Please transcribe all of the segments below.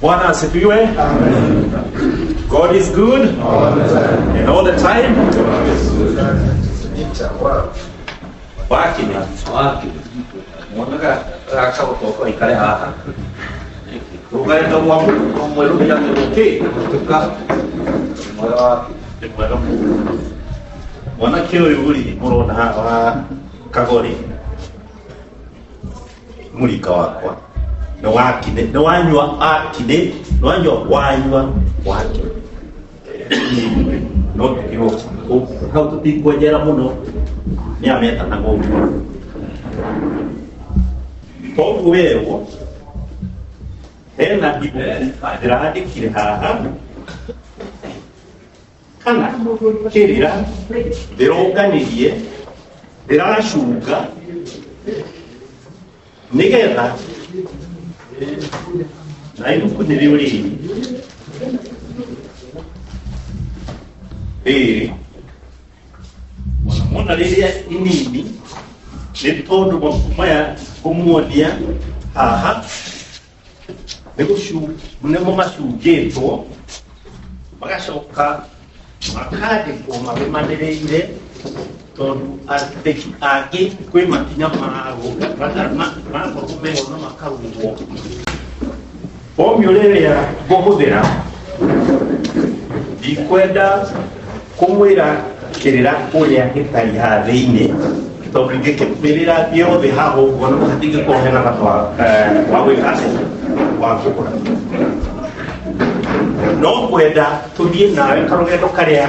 Bwana asifiwe. God is good and all the time. Wakinya mwonaga gakagotoka ikare haha rũgendo rwa mũndũ ũmwe rũthiragĩrwo kĩ Mwega waku. Nĩ mwega mũno. Mwanake ũyũ rĩ mũrona haha wa kagori mũrika wakwa nĩ wakine nĩ wanyua akine nĩ wanyua wanyua wakine no tũkĩrwo hau tũtikwenjera mũno nĩ ametanaga ũguo koguo werwo hena ibuku ndĩrandĩkire haha kana kĩrĩra ndĩronganirie ndĩracunga nĩgetha na ibuku nĩrĩo rĩrĩ rĩrĩ mona rĩrĩa inini nĩ tondũ mabuku maya ngũmuonia haha nĩmo macungĩtwo magacoka makandĩkwo marũmanĩrĩire tondũ andĩki angĩ kwĩ makinya marakorwo meho na makarugwo formula ĩrĩa ngũhũthĩra ndikwenda kũmwĩra kĩrĩra ũrĩa gĩtarĩ haha thĩinĩ tondũ ingĩkĩmĩrĩra gĩothe haha ũguo no hatingĩkorwo hena bata wa gwĩka atĩa wa kũgũra no kwenda tũthiĩ nawe karũgendo karĩa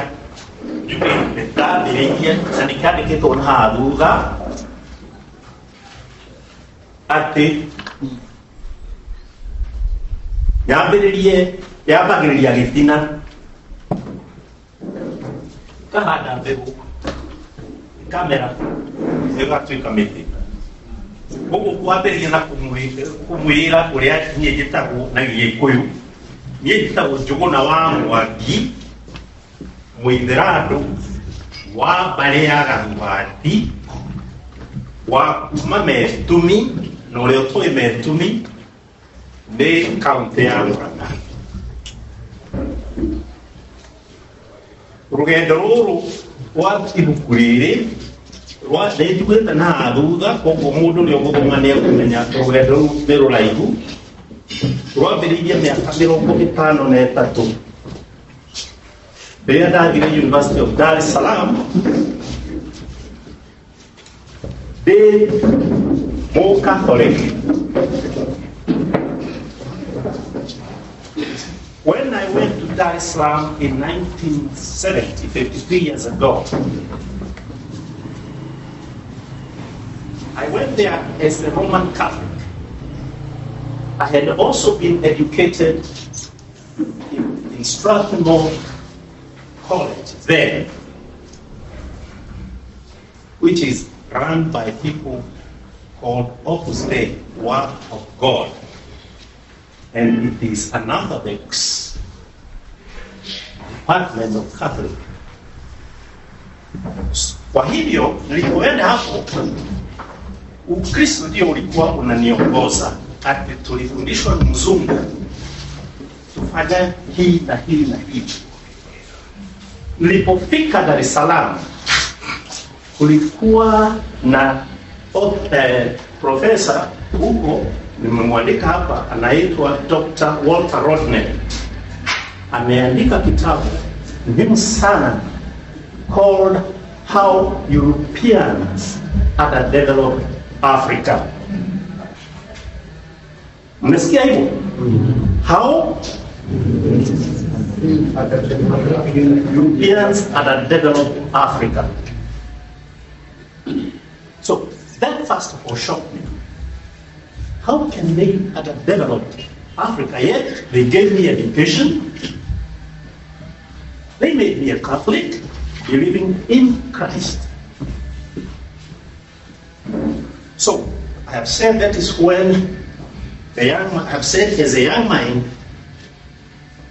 njugĩte ndambĩrĩirie na nĩkĩandĩkĩtwo na haha thutha atĩ yambĩrĩrie yambagĩrĩria gĩtina kahanda mbegũ ĩkamera ĩgatuĩka mĩtĩ koguo kwambĩrĩria na kũmwĩra ũrĩa niĩ njĩtagwo na gĩkũyũ niĩ njĩtagwo njũgũna wa mwangi mũithĩrandũ wa mbarĩ ya gathuati wa kuma metumi na ũrĩa ũtoĩ metumi nĩ kaũntĩ ya Murang'a rũgendo rũrũ rwa ibuku rĩrĩ rwa nĩ njugĩte na haha thutha koguo mũndũ ũrĩa ũgũthoma nĩ ekũmenya rũgendo rũu nĩ rũraihu rwambĩrĩirie mĩaka 53 rĩrĩa ndathire University of Dar es Salaam ndĩ mũkatholic. When I went to Dar es Salaam in 1970, 53 years ago, I went there as a Roman Catholic. I had also been educated in Strathmore College there, which is run by people called Opus Dei, Word of God. And it is an Orthodox department of Catholic. Kwa hivyo nilipoenda hapo, Ukristo ndio ulikuwa unaniongoza. Ati tulifundishwa na mzungu tufanye hii na hii na hii. Nilipofika Dar es Salaam kulikuwa na profesa huko, nimemwandika hapa, anaitwa Dr. Walter Rodney. Ameandika kitabu muhimu sana called How Europeans Underdeveloped Africa. Mmesikia hivyo? How Europeans Underdeveloped Africa. So that first of all shocked me. How can they underdevelop Africa? Yet they gave me education. They made me a Catholic, believing in Christ. So I have said that is when the young, I have said as a young mind,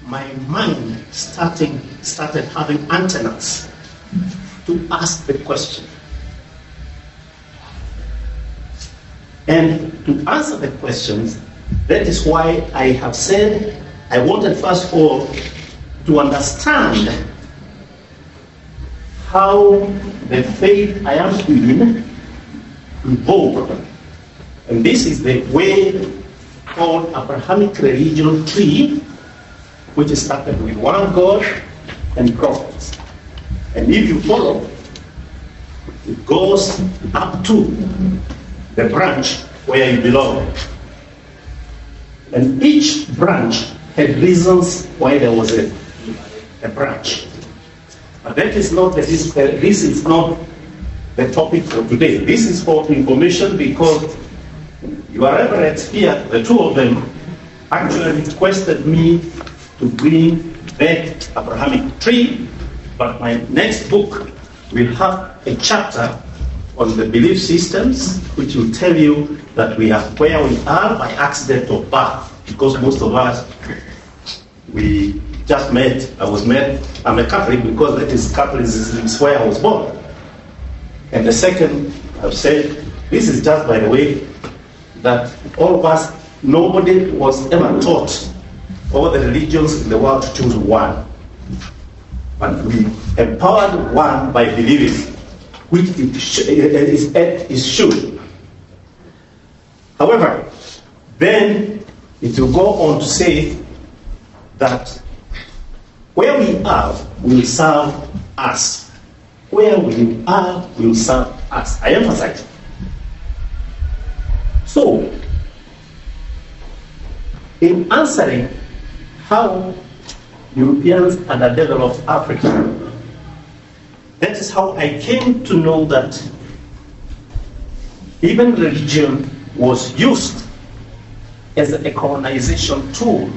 my mind started having antennas to ask the question. And to answer the questions, that is why I have said I wanted first of all to understand how the faith I am in evolved. And this is the way called Abrahamic religion tree, which started with one God and prophets. And if you follow, it goes up to the branch where you belong. And each branch had reasons why there was a branch. But that is not this is not the topic for today. This is for information because your reverends here, the two of them, actually requested me to bring that Abrahamic tree, but my next book will have a chapter on the belief systems, which will tell you that we are where we are by accident of birth, because most of us, we just met. I was met. I'm a Catholic because that is Catholicism is where I was born. And the second, I've said, this is just by the way, that all of us, nobody was ever taught all the religions in the world to choose one. But we empowered one by believing, which it should. However, then it will go on to say that where we are will serve us. Where we are will serve us. I emphasize. So, in answering how Europeans underdeveloped Africa, that is how I came to know that even religion was used as a colonization tool.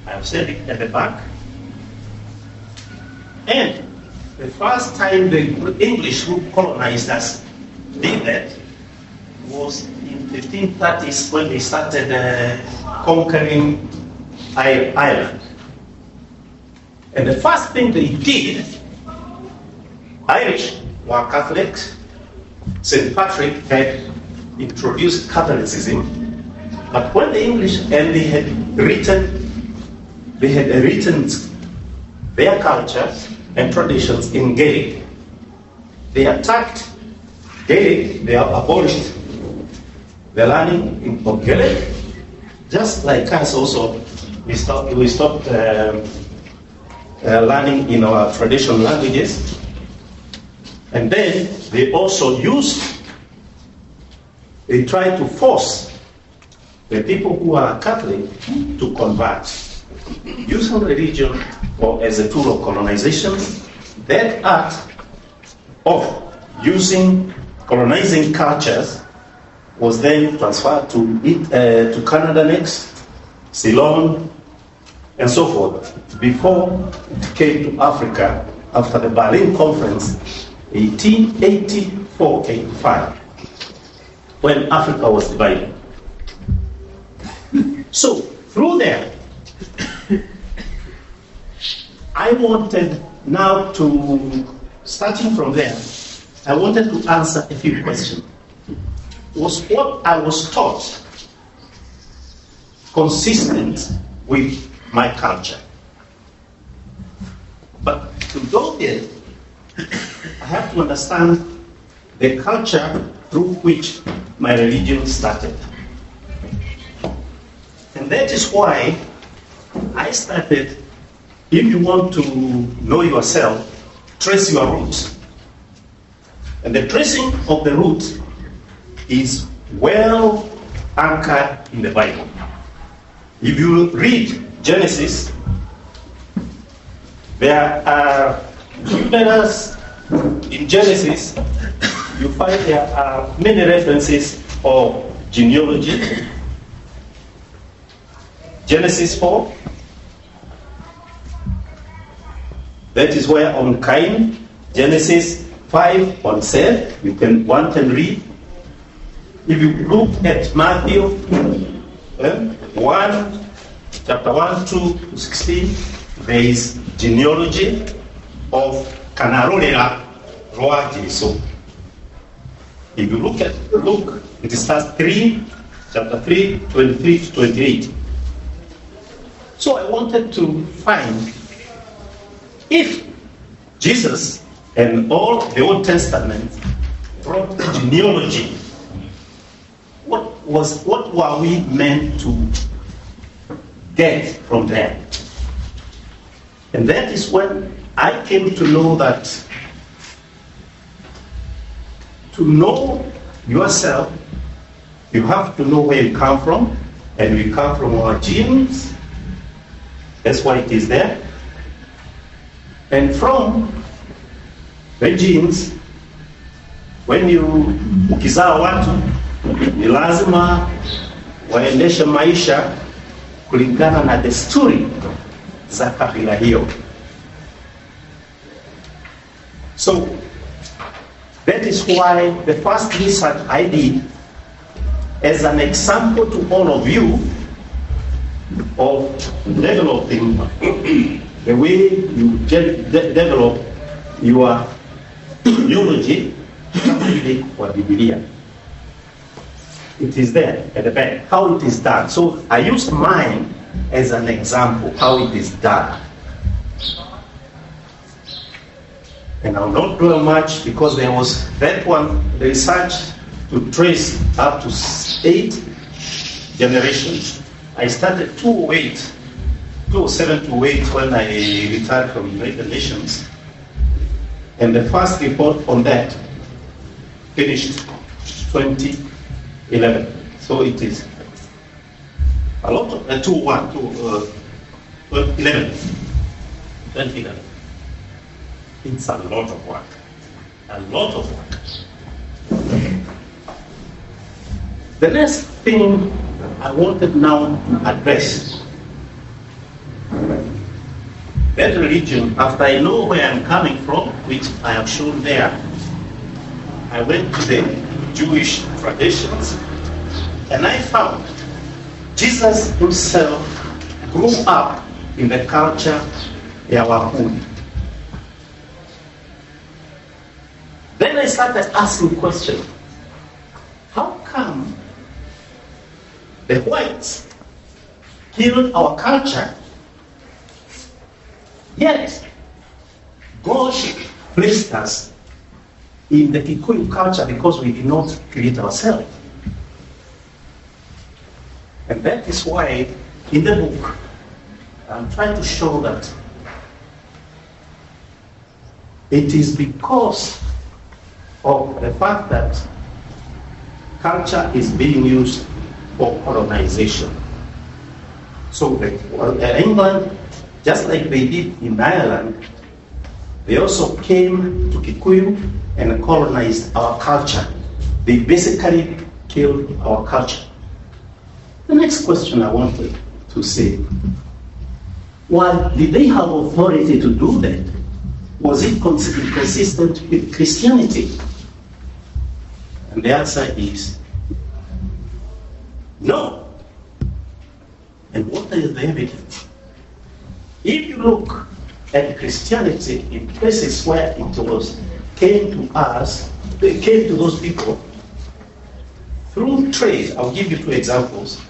I have said it at the back. And the first time the English who colonized us did that was in 1530s when they started conquering Ireland. And the first thing they did, Irish were Catholics. St. Patrick had introduced Catholicism, but when the English, and they had written their culture and traditions in Gaelic. They attacked Gaelic, they abolished the learning of Gaelic, just like us also, we stopped learning in our traditional languages. And then they also they tried to force the people who are Catholic to convert, using religion or as a tool of colonization. That act of using colonizing cultures was then transferred to Canada next, Ceylon, and so forth, before it came to Africa after the Berlin Conference, 1884-85, when Africa was divided. So, through there, I wanted now to, starting from there, I wanted to answer a few questions. Was what I was taught consistent with my culture? But to go there, I have to understand the culture through which my religion started. And that is why I started, if you want to know yourself, trace your roots. And the tracing of the roots is well anchored in the Bible. If you read Genesis, there are numerous, in Genesis, you find there are many references of genealogy. Genesis 4, that is where on Cain. Genesis 5 on Seth, one can read. If you look at Matthew 1, chapter 1, 2 to 16, there is genealogy of Kanarorera Rwa Jesu. If you look at Luke, it starts 3, chapter 3, 23 to 28. So I wanted to find if Jesus and all the Old Testament brought genealogy, what were we meant to get from there? And that is when I came to know that to know yourself, you have to know where you come from, and we come from our genes. That's why it is there. And from the genes, when you ukizaa watu ni lazima waendeshe maisha kulingana na desturi za kabila hiyo. So that is why the first research I did as an example to all of you of developing the way you develop your genealogy kama ile kwa Biblia. It is there at the back, how it is done. So I used mine as an example, how it is done. And I'll not dwell much because there was that one, the research to trace up to 8 generations. I started 2007 to 8 when I retired from United Nations. And the first report on that finished 2011. So it is a lot of, 2, 1, 2, 11. 2011. It's a lot of work. A lot of work. The next thing I wanted now to address, that religion, after I know where I'm coming from, which I have shown there, I went to the Jewish traditions, and I found Jesus himself grew up in the culture ya Wahudi. Then I started asking questions. How come the whites killed our culture, yet God placed us in the Kikuyu culture because we did not create ourselves? And that is why in the book, I'm trying to show that it is because of the fact that culture is being used for colonization. So England, just like they did in Ireland, they also came to Kikuyu and colonized our culture. They basically killed our culture. The next question I wanted to say, why did they have authority to do that? Was it consistent with Christianity? And the answer is no. And what is the evidence? If you look at Christianity in places where it was, came to us, they came to those people through trade. I'll give you 2 examples.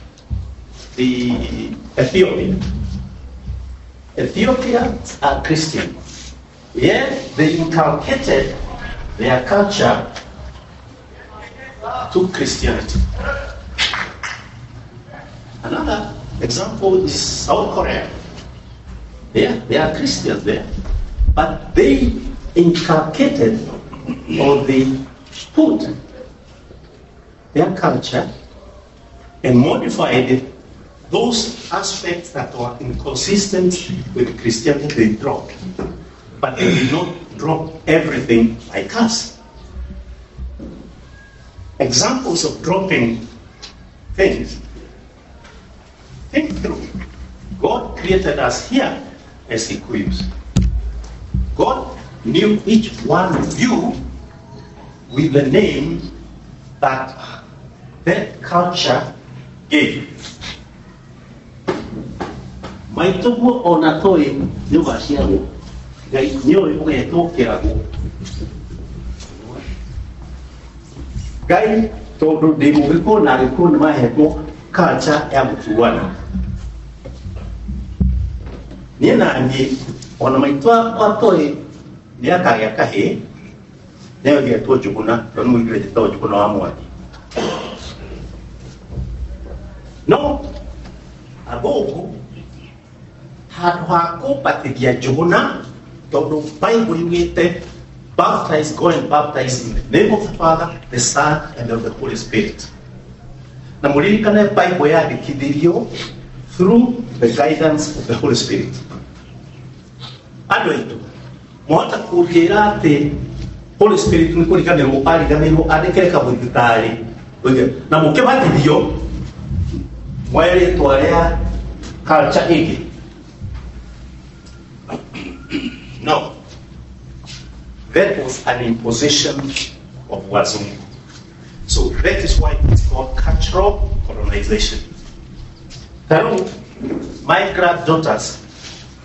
The Ethiopia. Ethiopians are Christian. Yet they inculcated their culture to Christianity. Another example is South Korea. Yeah, they are Christians there, but they inculcated or they put their culture and modified it. Those aspects that were inconsistent with Christianity, they dropped. But they did not drop everything like us. Examples of dropping things. Think through. God created us here as Kikuyus. God knew each one of you with the name that that culture gave. Maitũguo ona toĩ nĩ ũgaciarwo. Ngai nĩoĩ ũgetwo kĩragwo. Ngai tondũ ndĩ Mũgĩkũyũ na Agĩkũyũ nĩ mahetwo culture ya gũtuana. Niĩ na niĩ ona maitũ akwa tũĩ nĩ akagĩa kahĩĩ nayo ĩgetwo Njũgũna tondũ nĩ mũingĩre njĩtagwo Njũgũna wa Mwangi. No athũngũ handũ ha kũbatithia Njũgũna tondũ Bible yugĩte baptize, go and baptize in the name of the Father, the Son and of the Holy Spirit. Na mũririkane Bible yandĩkithirio through the guidance of the Holy Spirit. Andũ aitũ mwahota kũnjĩra atĩ Holy Spirit nĩ kũriganĩrwo ariganĩirwo andĩkĩre kamũthitarĩ oige na mũkĩbatithio moe rĩtwa rĩa culture ĩngĩ. No, that was an imposition of wazungu. So that is why it's called cultural colonization. Ta rĩu my granddaughters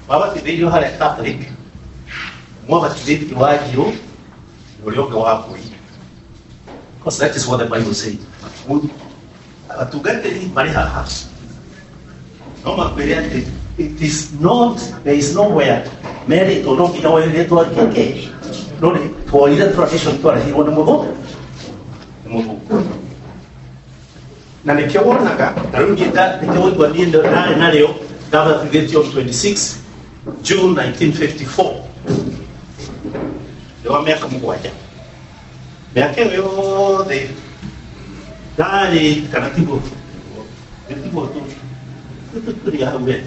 mabatithĩirio harĩa Catholic, mwabatithĩtio wa njirũ na ũrĩa ũngĩ wa mbũri. Because that is what the Bible says. Atungatĩri marĩ haha no makwĩre atĩ it is not, there is nowhere merĩtwo no nginya woe rĩtwa rĩkĩ no nĩ tworire tradition twarehirwo nĩ mũthũ nĩ mũthũngũ na nĩkĩo wonaga na rĩu niĩ nĩkĩo waigua niĩ ndarĩ narĩo ndabatithĩtio on 26 June 1954 ndĩ wa mĩaka 7 mĩaka ĩyo yothe ndarĩ kana tiguo tiguo tũrĩ hau we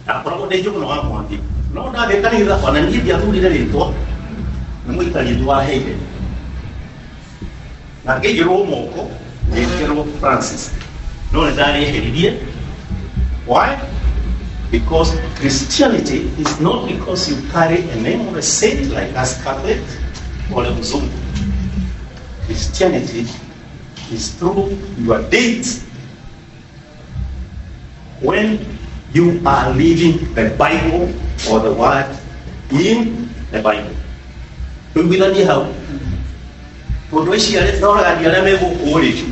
ndakoragwo ndĩ Njũgũna wa Mwangi no ndathiĩ kanitha ona niĩ ndiathurire rĩtwa nĩ mũikarĩri waheire na ngĩigĩrwo moko ngĩkĩrwo Francis no nĩ ndarĩeheririe. Why? Because Christianity is not because you carry a name of a saint like us Catholics or a Mzungu. Christianity is through your deeds when you are living the Bible or the word in the Bible. Tũiguithanie hau tondũ ici arĩa ndoraga arĩa me gũkũ rĩ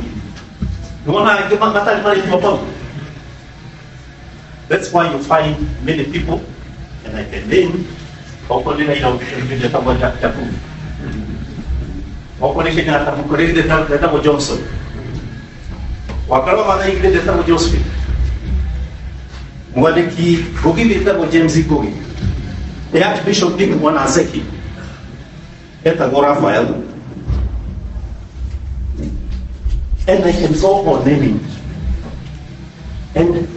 nĩwona angĩ matarĩ marĩtwa mau. That's why you find many people, and I can name, okorwo nĩ Raila etagwo Jacob, okorwo nĩ Kenyatta mũkũrĩri etagwo Johnson, Wakarwa Mathaigire etagwo Josephine, mwandĩki Ngugi etagwo James Ngugi, the Archbishop Dick Mwanazeki etagwo Raphael, and I can go on naming. And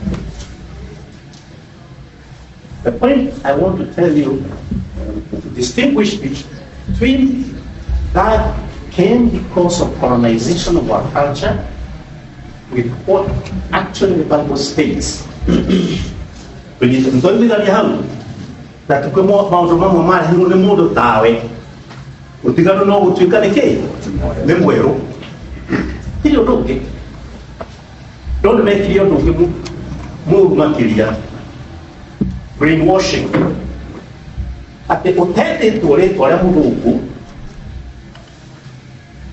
the point I want to tell you to distinguish between that came because of colonization of our culture with what actually the Bible states. Tũiguithania hau na tukwe maũndũ mamwe marehirwo nĩ mũndũ tawe ũtiganu no gũtuĩka nĩ kĩ nĩ mwerũ tirĩ ũndũ ũngĩ no nĩ mekire ũndũ ũngĩ mũru makĩria, brainwashing, atĩ ũtetĩtwo rĩtwa rĩa mũthũngũ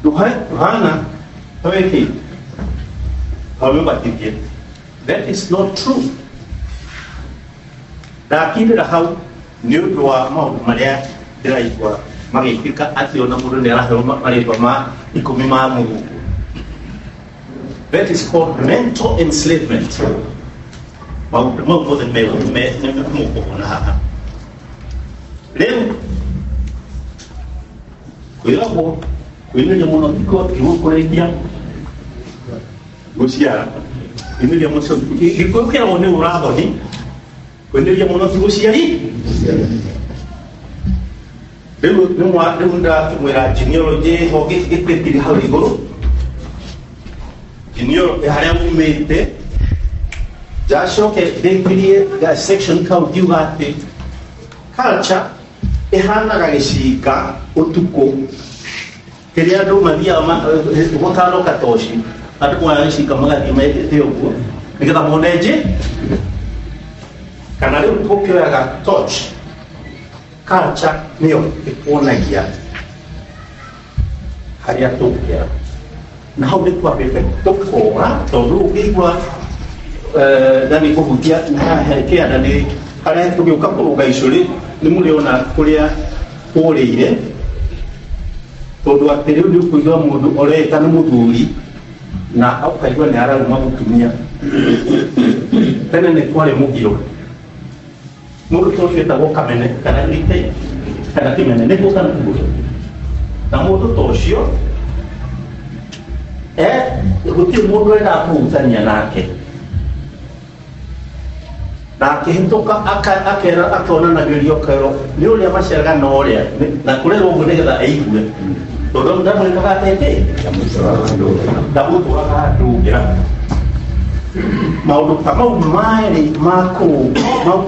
ndũhana tawĩkĩ tawĩbatithie. That is not true. Ndakindĩra hau nĩ ũndũ wa maũndũ marĩa ndĩraigua magĩkĩka atĩ ona mũndũ nĩ araheo marĩtwa ma 10 ma mũthũngũ. That is called mental enslavement. Maũndũ mau mothe mũkũhona haha rĩu kwĩragwo kwĩmeria mũno tiko tigũkũrĩkia gũciara kwĩmeria mũno gĩkũyũ kĩragwo nĩ ũrathoni kwĩmeria mũno ti gũciari rĩu nĩ mwa rĩu ndĩrakĩmwĩra genealogy ho gĩtĩtiri hau igũrũ genealogy harĩa umĩte njacoke ndĩkirie ga section kau ngiuga atĩ culture ĩhanaga gĩcinga ũtukũ kĩrĩa andũ mathiaga gũtanoka toci andũ moyaga gĩcinga magathiĩ mekĩte ũguo nĩgetha mone nji kana rĩu tũkĩoyaga torch. Culture nĩyo ĩkuonagia harĩa tũkĩra na hau nĩ twambĩte tũkora tondũ ũngĩigua Na nĩ ngũhutia haha kĩanda nĩ harĩa tũgĩũka kũrũnga icũrĩ nĩ mũrĩona kũrĩa kũrĩire tondũ atĩ rĩu nĩ ũkũigua mũndũ ũreĩta nĩ mũthuri na ũkaigua nĩ araruma mũtumia. Tene nĩ kwarĩ mũgiro mũndũ ta ũcio etagwo kamene kana gĩte kana kĩmene nĩguo kana tiguo na mũndũ ta ũcio gũtirĩ mũndũ endaga kũhutania nake na akĩhĩtũka akera akonanagĩrio kero nĩ ũrĩa maceraga na ũrĩa na kũrerwo ũguo nĩgetha aigue tondũ ndamwĩkaga atĩ ndamũtũraga ndũngĩra maũndũ ta mau marĩ ma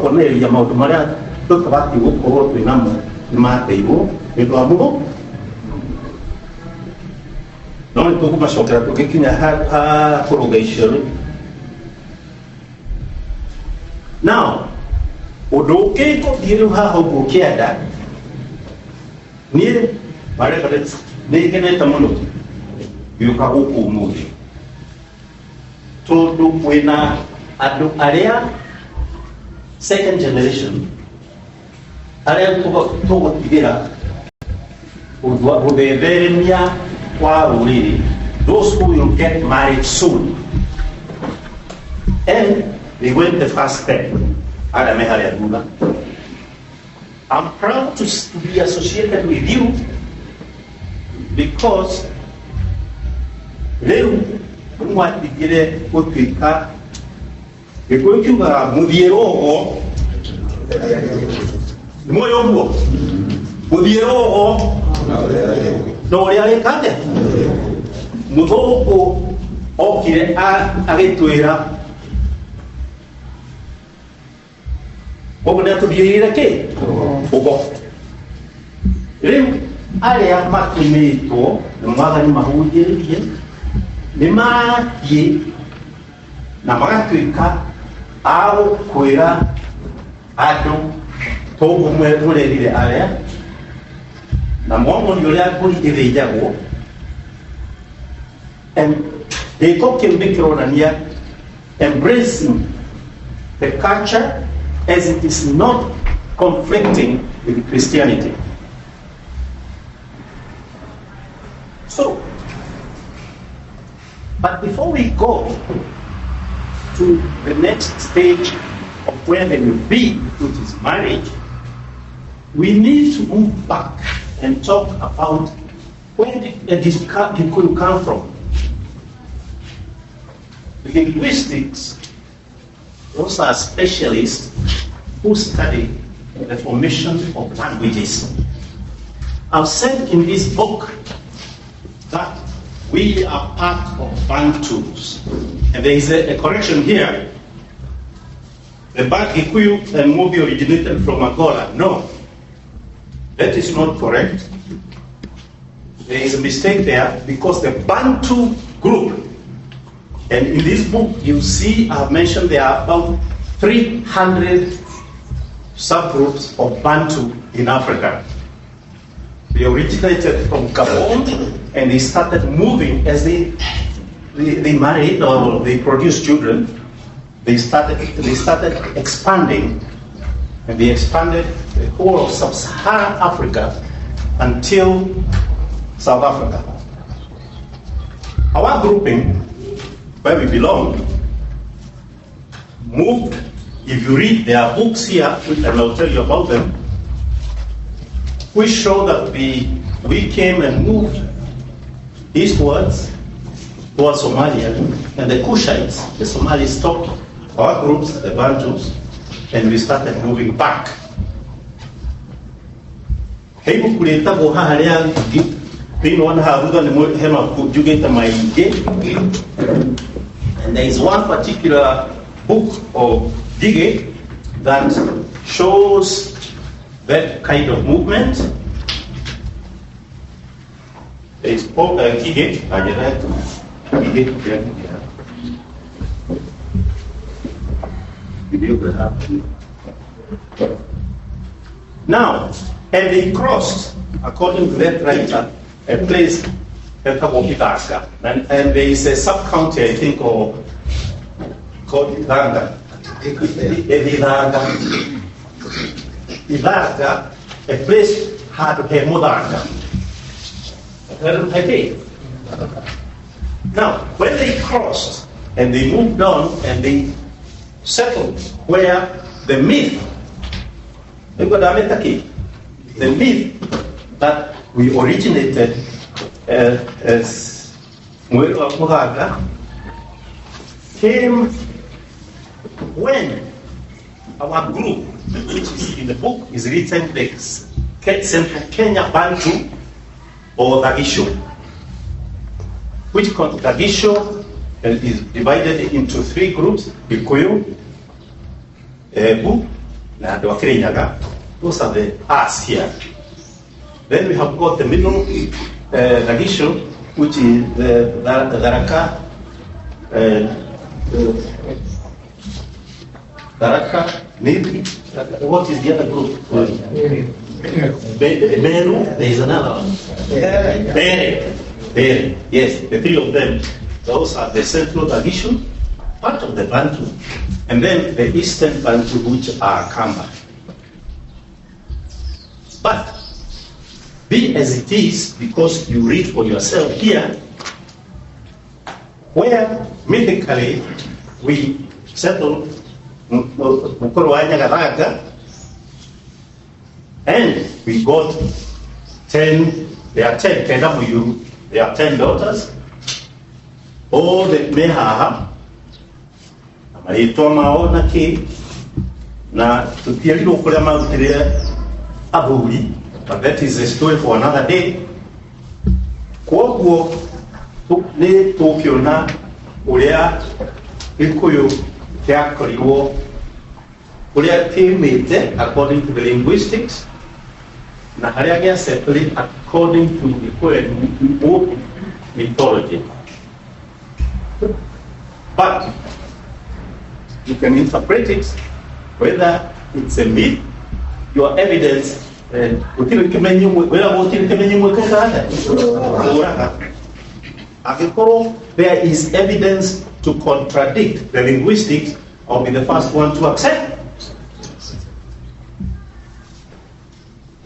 kuonereria maũndũ marĩa tũtabatiĩ gũkorwo twĩ namo nĩ mateirwo nĩ ũndũ wa mũthũ no nĩ tũkũmacokera tũgĩkinya ha kũrũnga icio rĩ. Now ũndũ ũngĩ ngũthiĩ rĩu haha ũguo kĩanda niĩ my reverend nĩ ngenete mũno ngĩũka gũkũ ũmũthĩ tondũ kwĩna andũ arĩa second generation arĩa tũgũtigĩra gũthetheremia kwa rũrĩrĩ, those who will get married soon, and they went the first step arĩa me harĩa thutha. I'm proud to be associated with you because rĩu nĩmwatigire gũtuĩka Gĩkũyũ kiugaga mũthiĩrwo ũgo nĩmũĩ ũguo mũthiĩrwo ũgo na ũrĩa arĩka atĩa mũthũngũ okire agĩtwĩra koguo nĩ atũthiĩrire kĩ ũgo rĩu arĩa matũmĩtwo nĩ mwathani mahunjĩrĩrie nĩ mathiĩ na magatuĩka a gũkwĩra andũ toguo mũrerire arĩa na mwamonia ũrĩa mbũri ĩthĩnjagwo. And gĩko kĩu nĩ kĩronania embracing the culture as it is not conflicting with Christianity. So, but before we go to the next stage of where they will be, which is marriage, we need to move back and talk about where did the Gikuyu come from. Linguistics, those are specialists who study the formation of languages. I've said in this book that we are part of Bantus. And there is a correction here. The Gikuyu and Mubi originated from Angola. No, that is not correct. There is a mistake there because the Bantu group, and in this book you see I've mentioned there are about 300 subgroups of Bantu in Africa. They originated from Gabon and they started moving as they married or they produced children. They started expanding, and they expanded the whole of sub-Saharan Africa until South Africa. Our grouping, where we belong, moved. If you read, there are books here, and I'll tell you about them, which show that we came and moved eastwards towards Somalia, and the Cushites, the Somalis, stopped our groups, the Bantus, and we started moving back. He ibuku rĩtagwo haha rĩa thĩinĩ wa haha thutha nĩ he mabuku njugĩte maingĩ, and there is one particular book of Ngigĩ that shows that kind of movement. There is Paul Ngigĩ, Ngigĩ, Ngigĩ. Ngigĩ. Now, and they crossed, according to that writer, a place etagwo Githaka. And there is a sub-county, I think, or Called Ithanga. Ithanga. Ithanga, a place had he muthanga. Now, when they crossed and they moved on and they settled where the myth, the myth that we originated as Muthanga came when our group, which is in the book, is written the Central Kenya Bantu or Thagicu, which Thagicu is divided into three groups: Gikuyu, Embu, na andũ a Kirinyaga. Those are the us here. Then we have got the middle Thagicu, which is the Tharaka, Tharaka, maybe. What is the other group? Meru, there is another one. Bere, Bere, yes, the three of them. Those are the Central Thagicu, part of the Bantu, and then the Eastern Bantu, which are Kamba. But be as it is, because you read for yourself here, where mythically we settled Mukuru wa Nyagathaga, and we got 10, there are 10, kenda muyu, there are 10 daughters, all the me haha, na marĩtwa mao na kĩ, na tũtierirwo kũrĩa marutire athuri, but that is a story for another day. Kwoguo nĩ tũkĩona ũrĩa Gĩkũyũ gĩakorirwo ũrĩa kĩumĩte according to the linguistics na harĩa gĩasettle according to Gĩkũyũ mythology. But you can interpret it whether it's a myth, your evidence, gũtirĩ kĩmenyi wĩra gũtirĩ kĩmenyi mwĩkaga atĩa kũraga. Angĩkorwo there is evidence to contradict the linguistics, I'll be the first one to accept.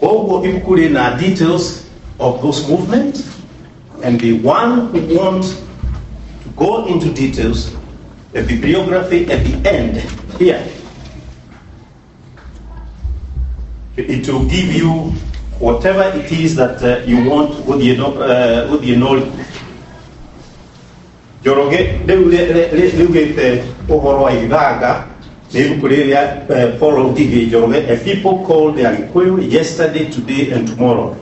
Koguo ibuku rĩna details of those movements, and the one who wants to go into details, the bibliography at the end here, it will give you whatever it is that you want gũthiĩ no Njoroge rĩu riugĩte ũhoro wa ithanga nĩ ibuku rĩrĩa Paul Ngigĩ Njoroge, a people called the Agikuyu yesterday, today and tomorrow.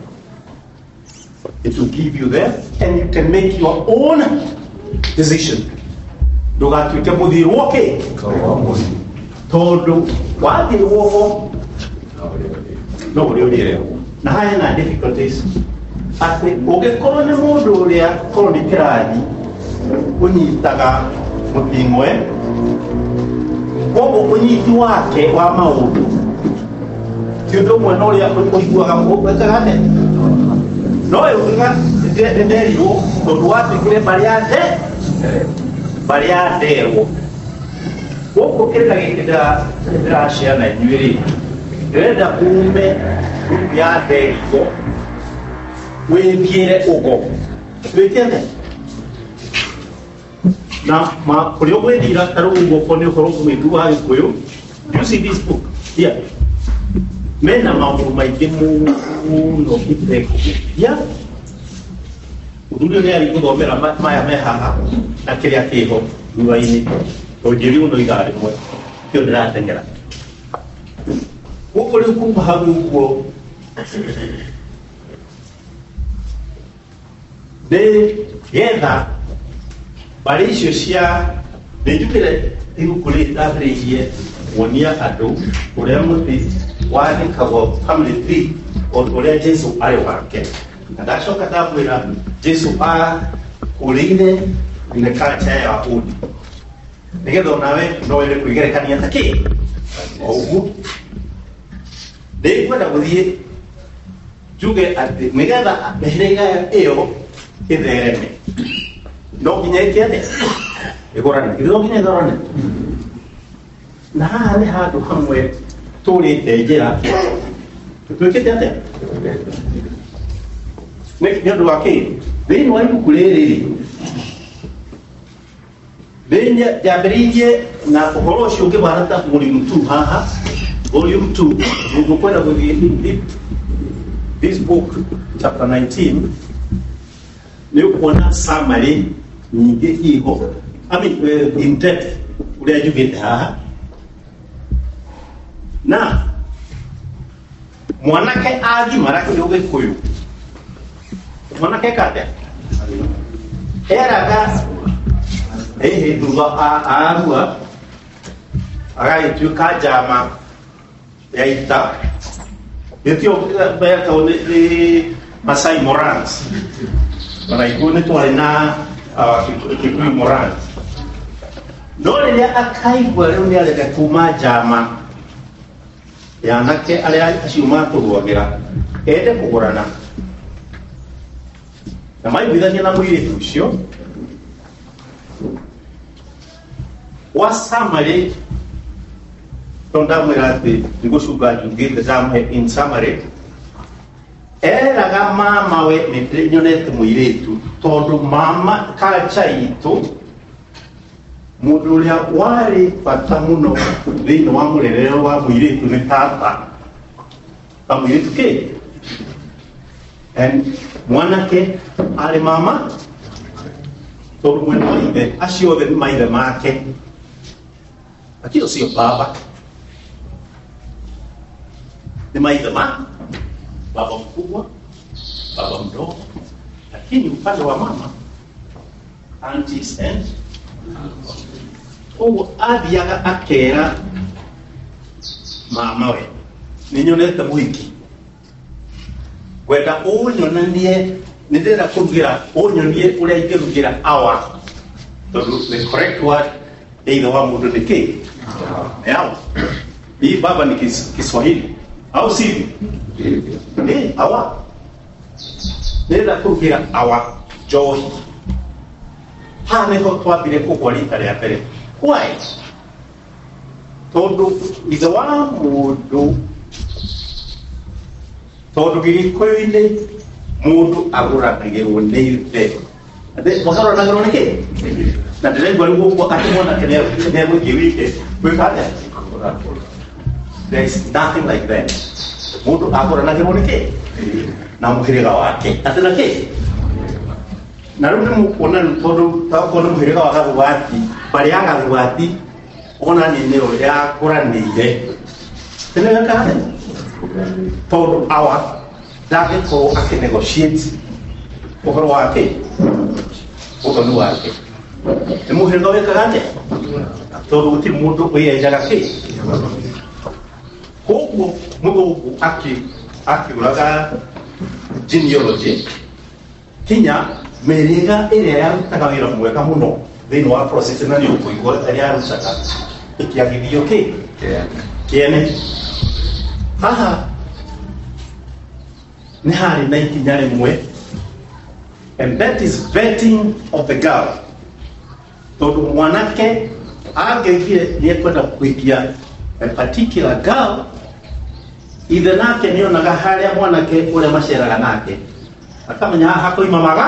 It will give you there and you can make your own decision. Ndũgatuĩke mũthirwo kĩ tondũ wathirwo ho no ũrĩa ũrĩrehwo na haya na difficulties atĩ ũngĩkorwo nĩ mũndũ ũrĩa korwo nĩ kĩrathi ũnyitaga mũting'oe koguo ũnyiti wake wa maũndũ ti ũndũ ũmwe na ũrĩa ũiguaga wĩkaga atĩa no ũngiuga nĩnderirwo tondũ watuĩkire mbarĩ ya nderwo gũkũ kĩrĩra gĩkĩ ndĩraciana inyuĩ rĩ ndĩrenda ume group ya nderirwo wĩthiĩre ũgo twĩke atĩa na ma kũrĩa ũgwĩthira ta rĩu ũguo okorwo nĩ ũhoro mwĩtu wa Gĩkũyũ, do you see this book here? Mena maũndũ maingĩ mũno itekũhutia mũthuri ũrĩa arĩ gũthomera maya me haha na kĩrĩa kĩho thutha-inĩ tondũ njĩrirwo no ithaa rĩmwe kĩo ndĩrateng'era gũkũ rĩu kuma hau ũguo nĩ getha mbarĩ icio cia nĩ njugire ibuku rĩrĩ ndambĩrĩirie kuonia andũ ũrĩa mũtĩ wandĩkagwo family tree o ũrĩa Jesu arĩ wake na ndacoka ndamwĩra Jesu akũrĩire in the culture ya Yahudi nĩgetha onawe no wende kwĩgerekania ta kĩ o ũguo ndĩkwenda gũthiĩ njuge atĩ nĩgetha mĩhĩrĩga ĩyo ĩthereme no nginya ĩke atĩa ĩgũrane ithe no nginya ĩgũrane. Na haha nĩ handũ hamwe tũrĩte njĩra twĩkĩte atĩa nĩ nĩ ũndũ wa kĩ thĩinĩ wa ibuku rĩrĩ rĩ thĩinĩ njambĩrĩirie na ũhoro ũcio ũngĩbara ta volume 2 haha volume 2 mũkwenda gũthiĩ in deep this book chapter 19 nĩ ũkuona summary nyingĩ iho I mean, in depth ũrĩa njugĩte haha na mwanake agimara kĩũgĩkũyũ mwanake eka atĩa eraga ĩhĩ thutha arua agagĩtuĩka njama ya ita nĩkĩo betagwo nĩ Masai Morans ona ithuĩ nĩ twarĩ na Kikuyu Morans no rĩrĩa akaigua rĩu nĩ arenda kuma njama ya anake arĩa acio matũrũagĩra ende kũgũrana na maiguithania na mũirĩtu ũcio wa summary tondũ ndamwĩra atĩ ndigũcunga njungĩte ndamũhe in summary eraga mama we nĩ nyonete mũirĩtu tondũ mama culture itũ mũndũ ũrĩa warĩ bata mũno thĩinĩ wa mũrerere wa mũirĩtu nĩ tata ta mũirĩtu kĩ and mwanake arĩ mama tondũ mwena wa ithe acio othe nĩ maithe make lakini ũcio baba nĩ maithe ma baba mkubwa baba mdogo lakini upande wa mama aunties and koguo athiaga akera mama we nĩ nyonete mũhiki ngwenda ũnyonanie nĩ ndĩrenda kũrugĩra ũnyonie ũrĩa ingĩrugĩra awa tondũ the correct word ya ithe wa mũndũ nĩ kĩ nĩ awa hii baba ni Kiswahili au sivyo? Eh, awa ndĩrenda kũrugĩra awa njohi haha nĩho twambire kũgwa rita rĩa mbere why tondũ ithe wa mũndũ tondũ gĩgĩkũyũ-inĩ mũndũ agũranagĩrwo nĩ ithe Mũgũranagĩrwo nĩ kĩ na ndĩraigua rĩu gũkũ atĩ mwanake nĩegũthiĩ wike gwĩka atĩa there is nothing like that mũndũ agũranagĩrwo nĩ kĩ na mũhĩrĩga wake atĩ na kĩ na rĩu nĩ mũkuona rĩu tondũ takorwo nĩ mũhĩrĩga wa gathugati mbarĩ ya gathugati ona nĩ nĩyo yakũranĩire nĩwekaga tondũ awa ndangĩkorwo akĩnegotiate ũhoro wake ũthoni wake nĩ mũhĩrĩga wĩkaga atĩa tondũ gũtirĩ mũndũ wĩyenjaga kĩ koguo mũthũngũ akĩũraga genealogy kinya mĩhĩrĩga ĩrĩa yarutaga wĩra mwega mũno thĩinĩ wa process na nĩ ũkũigua ĩrĩa yarutaga ĩkĩagithio kĩ kĩene haha nĩ harĩ na ikinya rĩmwe and that is vetting of the girl tondũ mwanake angĩoigire nĩ ekwenda kũhikia a particular girl ithe nake nĩonaga harĩa mwanake ũrĩa maceraga nake akamenya haha koima maga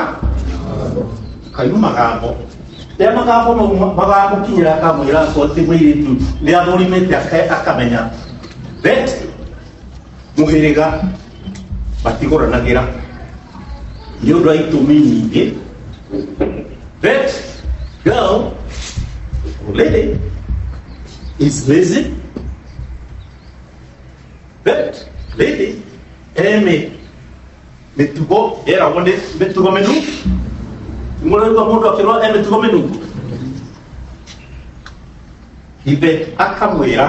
kaima magambo rĩrĩa magambo mau magamũkinyĩra akamwĩra akorwo ti mũirĩtu nĩ athũrimĩte akamenya that mũhĩrĩga matigũranagĩra nĩ ũndũ wa itũmi nyingĩ that girl or lady is lazy that lady eme mĩtugo ĩragwo nĩ mĩtugo mĩnu mũraigua mũndũ akĩrwo e mĩtugo mĩnu ithe akamwĩra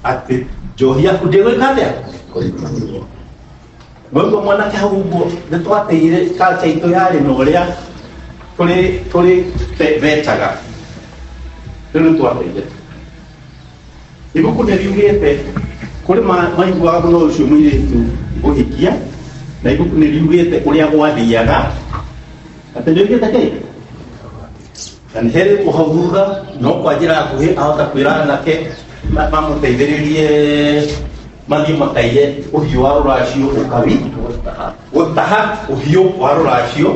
atĩ njohi yaku ndĩgwĩka atĩa Mwaigua mwanake hau ũguo nĩ twateire culture itũ yarĩ na ũrĩa tũrĩ tũrĩ betaga rĩu nĩ twateire ibuku nĩ riugĩte kũrĩ maiguaga mũno ũcio mũirĩtu ũhikia na ibuku nĩ riugĩte ũrĩa gwathiaga atĩ nĩ kĩ na nĩ herĩtwo hau thutha no kwa njĩra nguhĩ ahota kwĩra anake Mamũteithĩrĩrie mathiĩ makaiye ũhiũ wa rũracio ũkabi gũtaha ũhiũ wa rũracio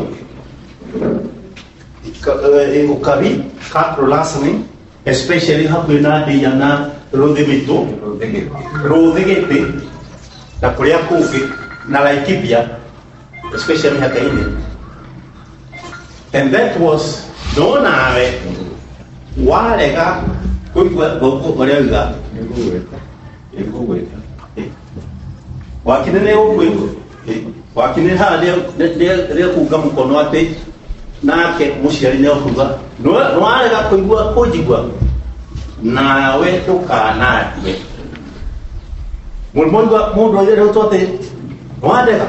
ũkabi cattle rustling, especially hakuhĩ na ndĩa na rũthĩmĩtũ rũthĩgĩtĩ na kũrĩa kũngĩ na Laikipia, especially mĩhaka-inĩ. And that was no nawe warega kũigua gũkũ ũrĩa uga. Nĩngũgwĩta. Wakine nĩ ũkwĩgua wakine haha nĩekunga mũkono atĩ nake mũciari nĩ okuga nĩwarega kũigua kũnjigua nawe ndũkanandue mũrimũ mũndũ agerĩtwo atĩ nĩwandega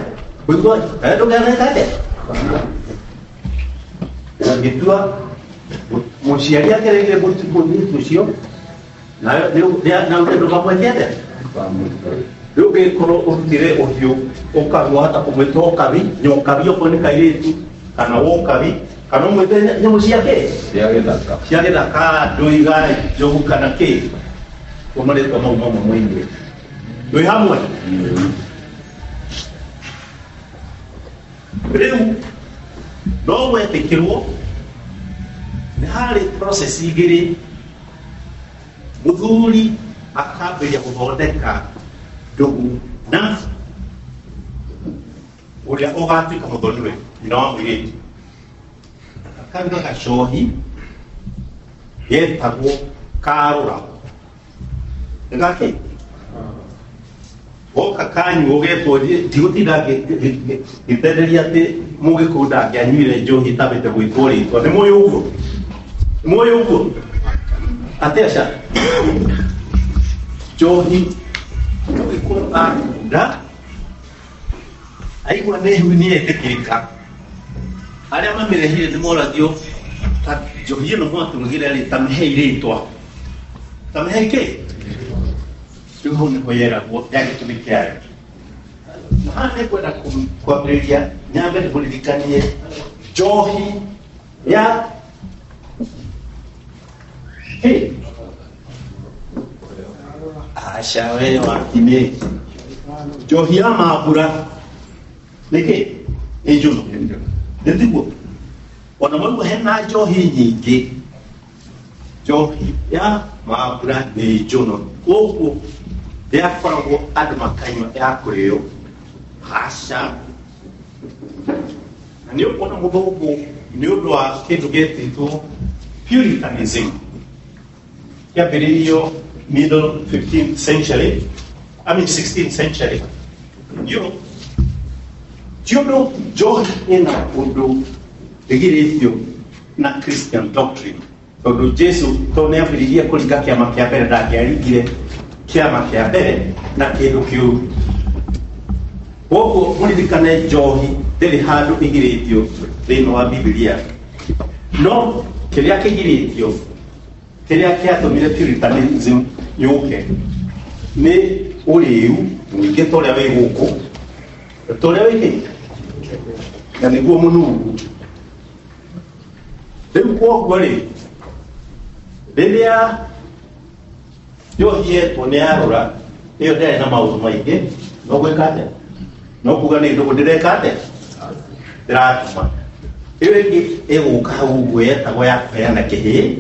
kũigua nawe ndũkaneka atĩa ũngĩtua mũciari akereire mũirĩtu ũcio nawe ndũkamwĩke atĩa. Rĩu ũngĩkorwo ũrutire ũhiũ ũkabi wahota kũmwĩta ũkabi nyokabi okorwo nĩ kairĩtu kana wokabi kana ũmwĩte nyamũ cia kĩ Cia gĩthaka. Cia gĩthaka, ndũiga, njogu kana kĩ kwa marĩtwa mau mamwe moimire twĩ hamwe. Rĩu no wetĩkĩrwo nĩ harĩ process igĩrĩ mũthuri akambĩrĩria gũthondeka ndũgũ na ũrĩa ũgatuĩka mũthoniwe, nyina wa mũirĩtu, akaruga gacohi getagwo karũra nĩ gakĩ goka kanyuo getwo ndigũtinda ngĩtenderia atĩ mũgĩkũyũ ndangĩanyuire njohi ĩtambĩte gwĩtwo rĩtwa. Nĩ mũĩ ũguo? Nĩ mũĩ ũguo atĩ aca njohi mũgĩkũyũ akunda aigua nĩ hu nĩ etĩkĩrĩka arĩa mamĩrehire nĩ moragio ta njohi ĩno mwatũrugire rĩ ta mĩhei rĩtwa ta mĩhei kĩ. Rĩu hau nĩho yeragwo ya gĩtũmi kĩayo. Na haha nĩngwenda kwambĩrĩria nyambe ndĩmũririkanie njohi ya Hey. Aca we wakinĩ njohi ya mambura nĩkĩ nĩ njũno nĩ tiguo ona maigua hena njohi nyingĩ njohi ya mambura nĩ njũno koguo ndĩakoragwo andũ makanyua ya kũrĩo aca. Na nĩ ũkuona mũthũngũ nĩ ũndũ wa kĩndũ gĩetĩtwo puritanism kĩambĩrĩirio middle 15th century, I mean 16th century Europe. Ti ũndũ njohi ĩna ũndũ ĩgirĩtio na Christian doctrine tondũ Jesu to nĩ ambĩrĩirie kũringa kĩama kĩa mbere ndangĩaringire kĩama kĩa mbere na kĩndũ kĩũru. Koguo mũririkane njohi ndĩrĩ handũ ĩgirĩtio thĩinĩ wa Bibilia, no kĩrĩa kĩgirĩtio kĩrĩa kĩatũmire puritanism yũke nĩ ũrĩu mũingĩ ta ũrĩa wĩ gũkũ ta ũrĩa wĩ kĩ na nĩguo mũnungu. Rĩu koguo rĩ rĩrĩa njohi yetwo nĩ yarũra ĩyo ndĩarĩ na maũndũ maingĩ no gwĩka atĩa no kuga nĩ ndũgũ ndĩreka atĩa ndĩratuma. Ĩyo ĩngĩ ĩgũka hau ũguo yetagwo ya kũheana kĩhĩĩ,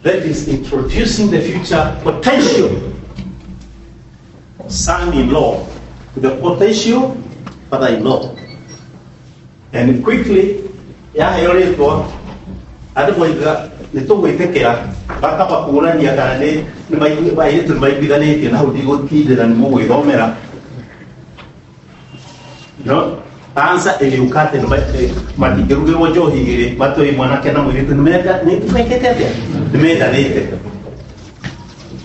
that is introducing the future potential son-in-law to the potential father-in-law. And quickly yaheo rĩtwa andũ moigaga nĩ tũgwĩtĩkĩra bakaba kũũrania kana nĩ airĩtu nĩ maiguithanĩtie na hau ndigũtindĩra nĩ mũgwĩthomera no answer ĩgĩũka atĩ matingĩrugĩrwo njohi igĩrĩ matũĩ mwanake na mũirĩtu nĩ mekĩte atĩa nĩ mendanĩte.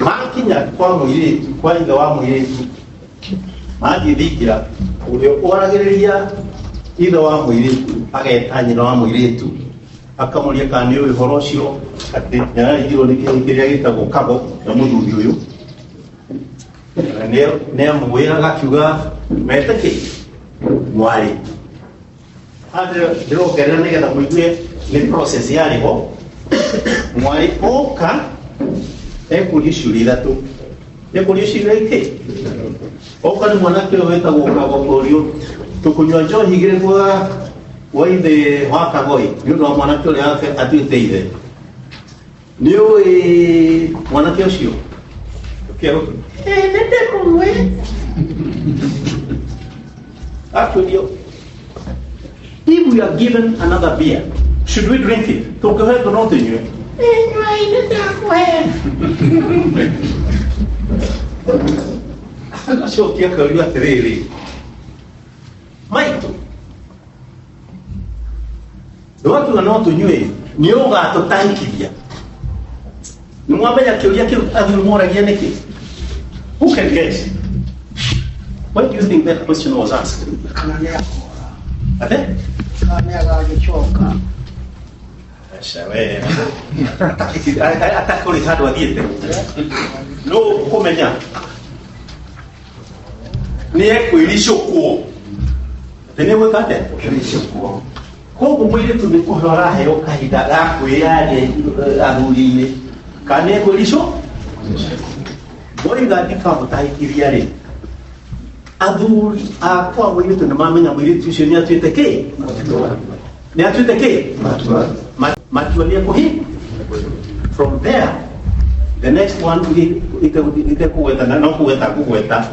Makinya kwa mũirĩtu kwa ithe wa mũirĩtu mathiĩ thingira ũrĩa waragĩrĩria ithe wa mũirĩtu ageta nyina wa mũirĩtu akamũria kana nĩ ũĩ ũhoro ũcio atĩ nĩararigirwo nĩ kĩhĩĩ kĩrĩa gĩtagwo kago na mũthuri ũyũ nĩ amwĩraga akiuga mete kĩ mwarĩ. Haha ndĩrongerera nĩgetha mũigue nĩ process yarĩ ho mwarĩ oka. Ekũria ciũria ithatũ. Ekũria ciũria ikĩ? Oka nĩ mwanake ũyũ wĩtagwo Kagokorio, tũkũnyua njohi igĩrĩ kwa ithe wa Kagoi nĩ ũndũ wa mwanake ũrĩa wake atuĩte ithe. Nĩ ũĩ mwanake ũcio? Ĩĩ nĩ ndĩmũĩ. Akũrio, if we are given another beer, should we drink it? Tũngĩhetwo no tũnyue. Ĩĩ nyuai nĩ ndakũhe. Agacokia akauria atĩrĩrĩ, maitũ ndwakiuga no tũnyue nĩ ũgatũtahikithia. Nĩ mwamenya kĩũria kĩu athuri moragia nĩkĩ? Who can guess? Why do you think that question was asked? Kana nĩ akora. Ate? Kana nĩ agagĩcoka. Aca we. Atakũrĩ handũ athiĩte. No kũmenya nĩ ekwĩricũkwo. Atĩ nĩ egwĩka atĩa? Kwĩricũkwo. Koguo mũirĩtu nĩ kũheo araheo kahinda ga kwĩyaria athuri-inĩ kana nĩ ekwĩricũ moiga ndikamũtahikithia rĩ athuri akwa mũirĩtu nĩ mamenya mũirĩtu ũcio nĩ atuĩte kĩ nĩ atuĩte kĩ matua nĩ ekũhi from there the next one itekũgweta no kũgweta ngũgweta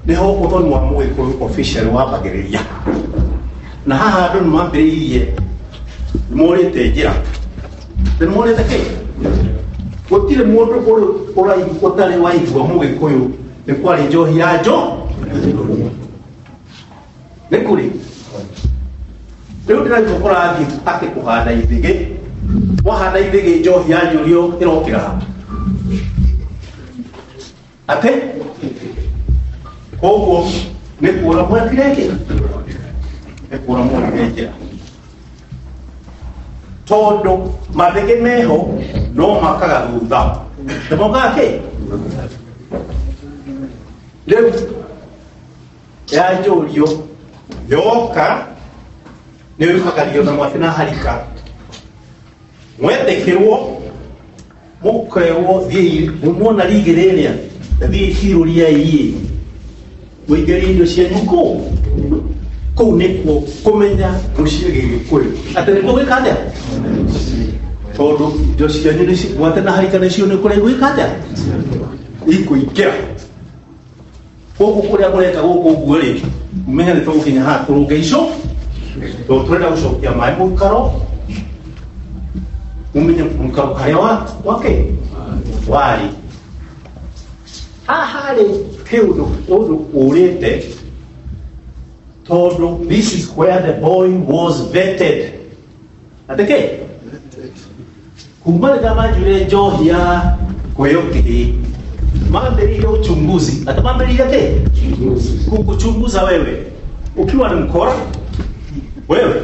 nĩho ũthoni wa mũgĩkũyũ official wambagĩrĩria na haha andũ nĩ mambĩrĩirie nĩ morĩte njĩra nĩ morĩte kĩ gũtirĩ mũndũ ũtarĩ waigua mũgĩkũyũ nĩ kwarĩ njohi ya njo nĩ kũrĩ rĩu ndĩraigua kũrathiĩ atĩ kũhanda ithĩgĩ wahanda ithĩgĩ njohi ya njũrio ĩrokĩra ha atĩ koguo nĩ kuora mwekire kĩ nĩ kuora mworire njĩra tondũ mathĩgĩ meho no makaga thutha nĩ mokaga kĩ rĩu yanjũrio yoka nĩ yumagario na mwatĩ na harika mwetĩkĩrwo mũkerwo thiĩi muona rigi rĩrĩa thiĩi cirũriai mũingĩrie indo cianyu kũu kũu nĩkuo kũmenya mũciĩ gĩgĩkũyũ atĩ nĩkuo gwĩka atĩa tondũ indo cianyu mwate na harika nĩcio nĩ kũrĩa gwĩka atĩa ikũingĩra gũkũ kũrĩa kũreka gũkũ ũguo rĩ menya nĩ tũgũkinya haha tũrũnge ico tondũ tũrenda gũcokia maĩ mũikaro mũmenye mũikaro harĩa wake warĩ haha rĩ he ũndũ ũndũ ũrĩte tondũ this is where the boy was vetted atĩ kĩ kuma rĩrĩa manjure njohi ya kũheo kĩhĩ mambĩrĩirie uchunguzi ati mambĩrĩirie kĩ kukuchunguza wewe ukiwa ni mkora wewe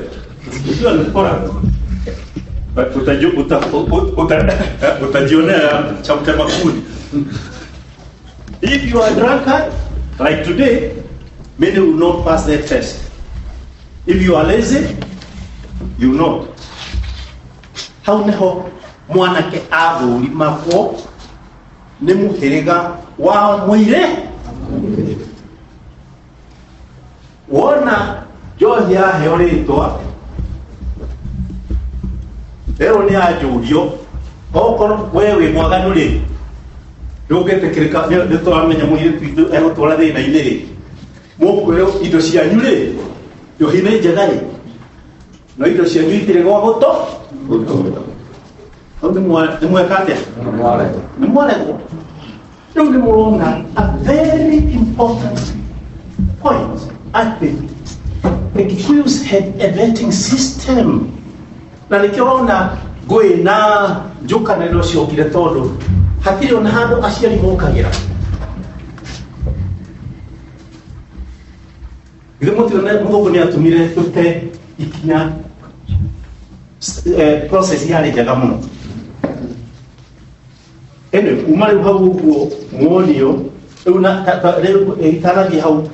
ukiwa ni mkora utajionea cha mtema kuni if you are drunkard like today many will not pass that test if you are lazy you will not hau nĩho mwanake athũrimagwo nĩ mũhĩrĩga wa mũire wona njohi yaheo rĩtwa rĩu nĩ yanjũrio okorwo we wĩ mwaganu rĩ ndũngĩtĩkĩrĩka nĩ tũramenya mũirĩtu witũ egũtwara thĩna-inĩ rĩ mũkwĩrwo indo cianyu rĩ njohi nĩ njega rĩ no indo cianyu itirĩ gwa gũto hau nĩ mweka atĩa nĩ mwaregwo rĩu nĩ mũrona a very important point atĩ the Kikuyus had a vetting system na nĩkĩo ũrona ngũĩ na njũkanĩrĩro ciokire tondũ hatirĩ ona handũ aciari mokagĩra Githĩ mũtiona mũthũngũ nĩ atũmire tũte ikinya process yarĩ njega mũno anyway kuma rĩu hau ũguo muonio rĩu na rĩu itanathiĩ hau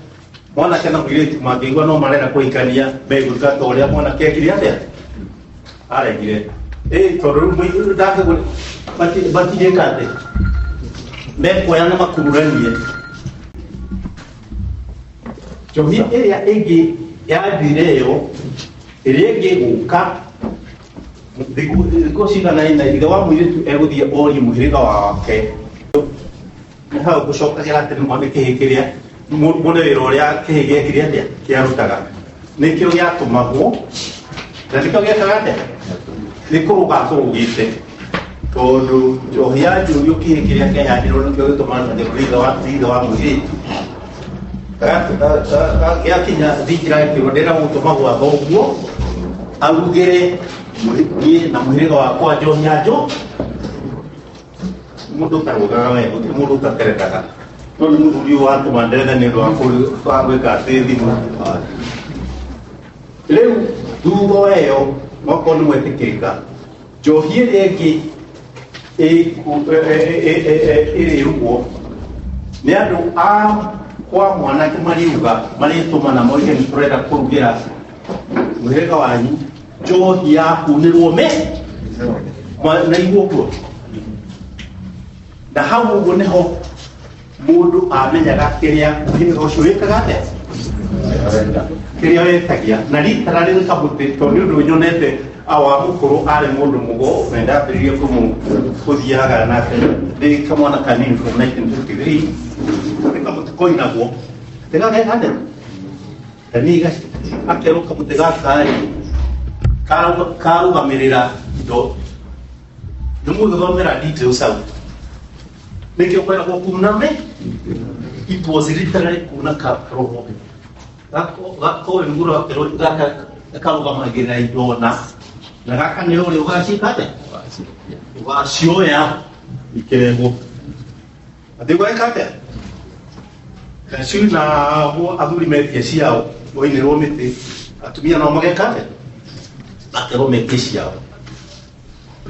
mwanake na mũirĩtu mangĩigua no marenda kũhikania megwĩka ta ũrĩa mwanake ekire atĩa aregire ĩ tondũ rĩu ndakĩgũre Matirĩka atĩ mekuoya na makururanie njohi ĩrĩa ĩngĩ yathire ĩyo ĩrĩa ĩngĩ gũka thikũ cigana ina ithe wa mũirĩtu egũthiĩ orie mũhĩrĩga wake nĩ hau gũcokagĩra atĩ nĩ kĩhĩ kĩrĩa muone wĩra ũrĩa kĩhĩ gĩekire atĩa kĩarutaga nĩkĩo gĩatũmagwo na nĩkĩo gĩekaga atĩa nĩ kũrũga kũrũgĩte tondũ njohi ya njũrio kĩhĩ kĩrĩa kĩaheanirwo nĩkĩo gĩtũmanagĩrwo nĩ ithe wa mũirĩtu gĩakinya thingira gĩkĩrwo ndĩra gũtũma gwa thoguo arugĩre niĩ na mũhĩrĩga wakwa njohi ya njo mũndũ ũtarũgaga we gũtirĩ mũndũ ũtateretaga no nĩ mũthuri ũyũ watũma nderethe nĩ ũndũ wa gwĩka atĩ thimũ rĩu thutha wa ĩyo okorwo nĩ mwetĩkĩrĩka njohi ĩrĩa ĩngĩ ĩrĩrugwo nĩ andũ a kwa mwanake mariuga marĩtũmana moige nĩ tũrenda kũrugĩra mũhĩrĩga wanyu njohi ya kunĩrwo me na iguo na hau ũguo nĩho mũndũ amenyaga kĩrĩa mũhĩrĩga ũcio wĩkaga atĩa kĩrĩa wetagia na rita rĩrĩ kamũtĩ tondũ nĩ ũndũ nyonete awa mũkũrũ arĩ mũndũ mũgo na ndambĩrĩirie kũthiaga nake ndĩ kamwana kanini from 1953 nĩ kamũtĩ koinagwo gageka atĩa na niĩ akerwo kamũtĩ gaka rĩ karũgamĩrĩra indo nĩ mũgĩthomera details hau nĩkĩo kwendagwo kuna me it was literally kuna karoho gako nguro gakerwo gaka karũgamagĩrĩra indo na na gaka nĩ ũrĩa ũgaciĩka atĩa ũgacioya ikĩrehwo atĩ ũgeka atĩa ciinagwo athuri metie ciao wainĩrwo mĩtĩ atumia nao mageka atĩa makerwo metie ciao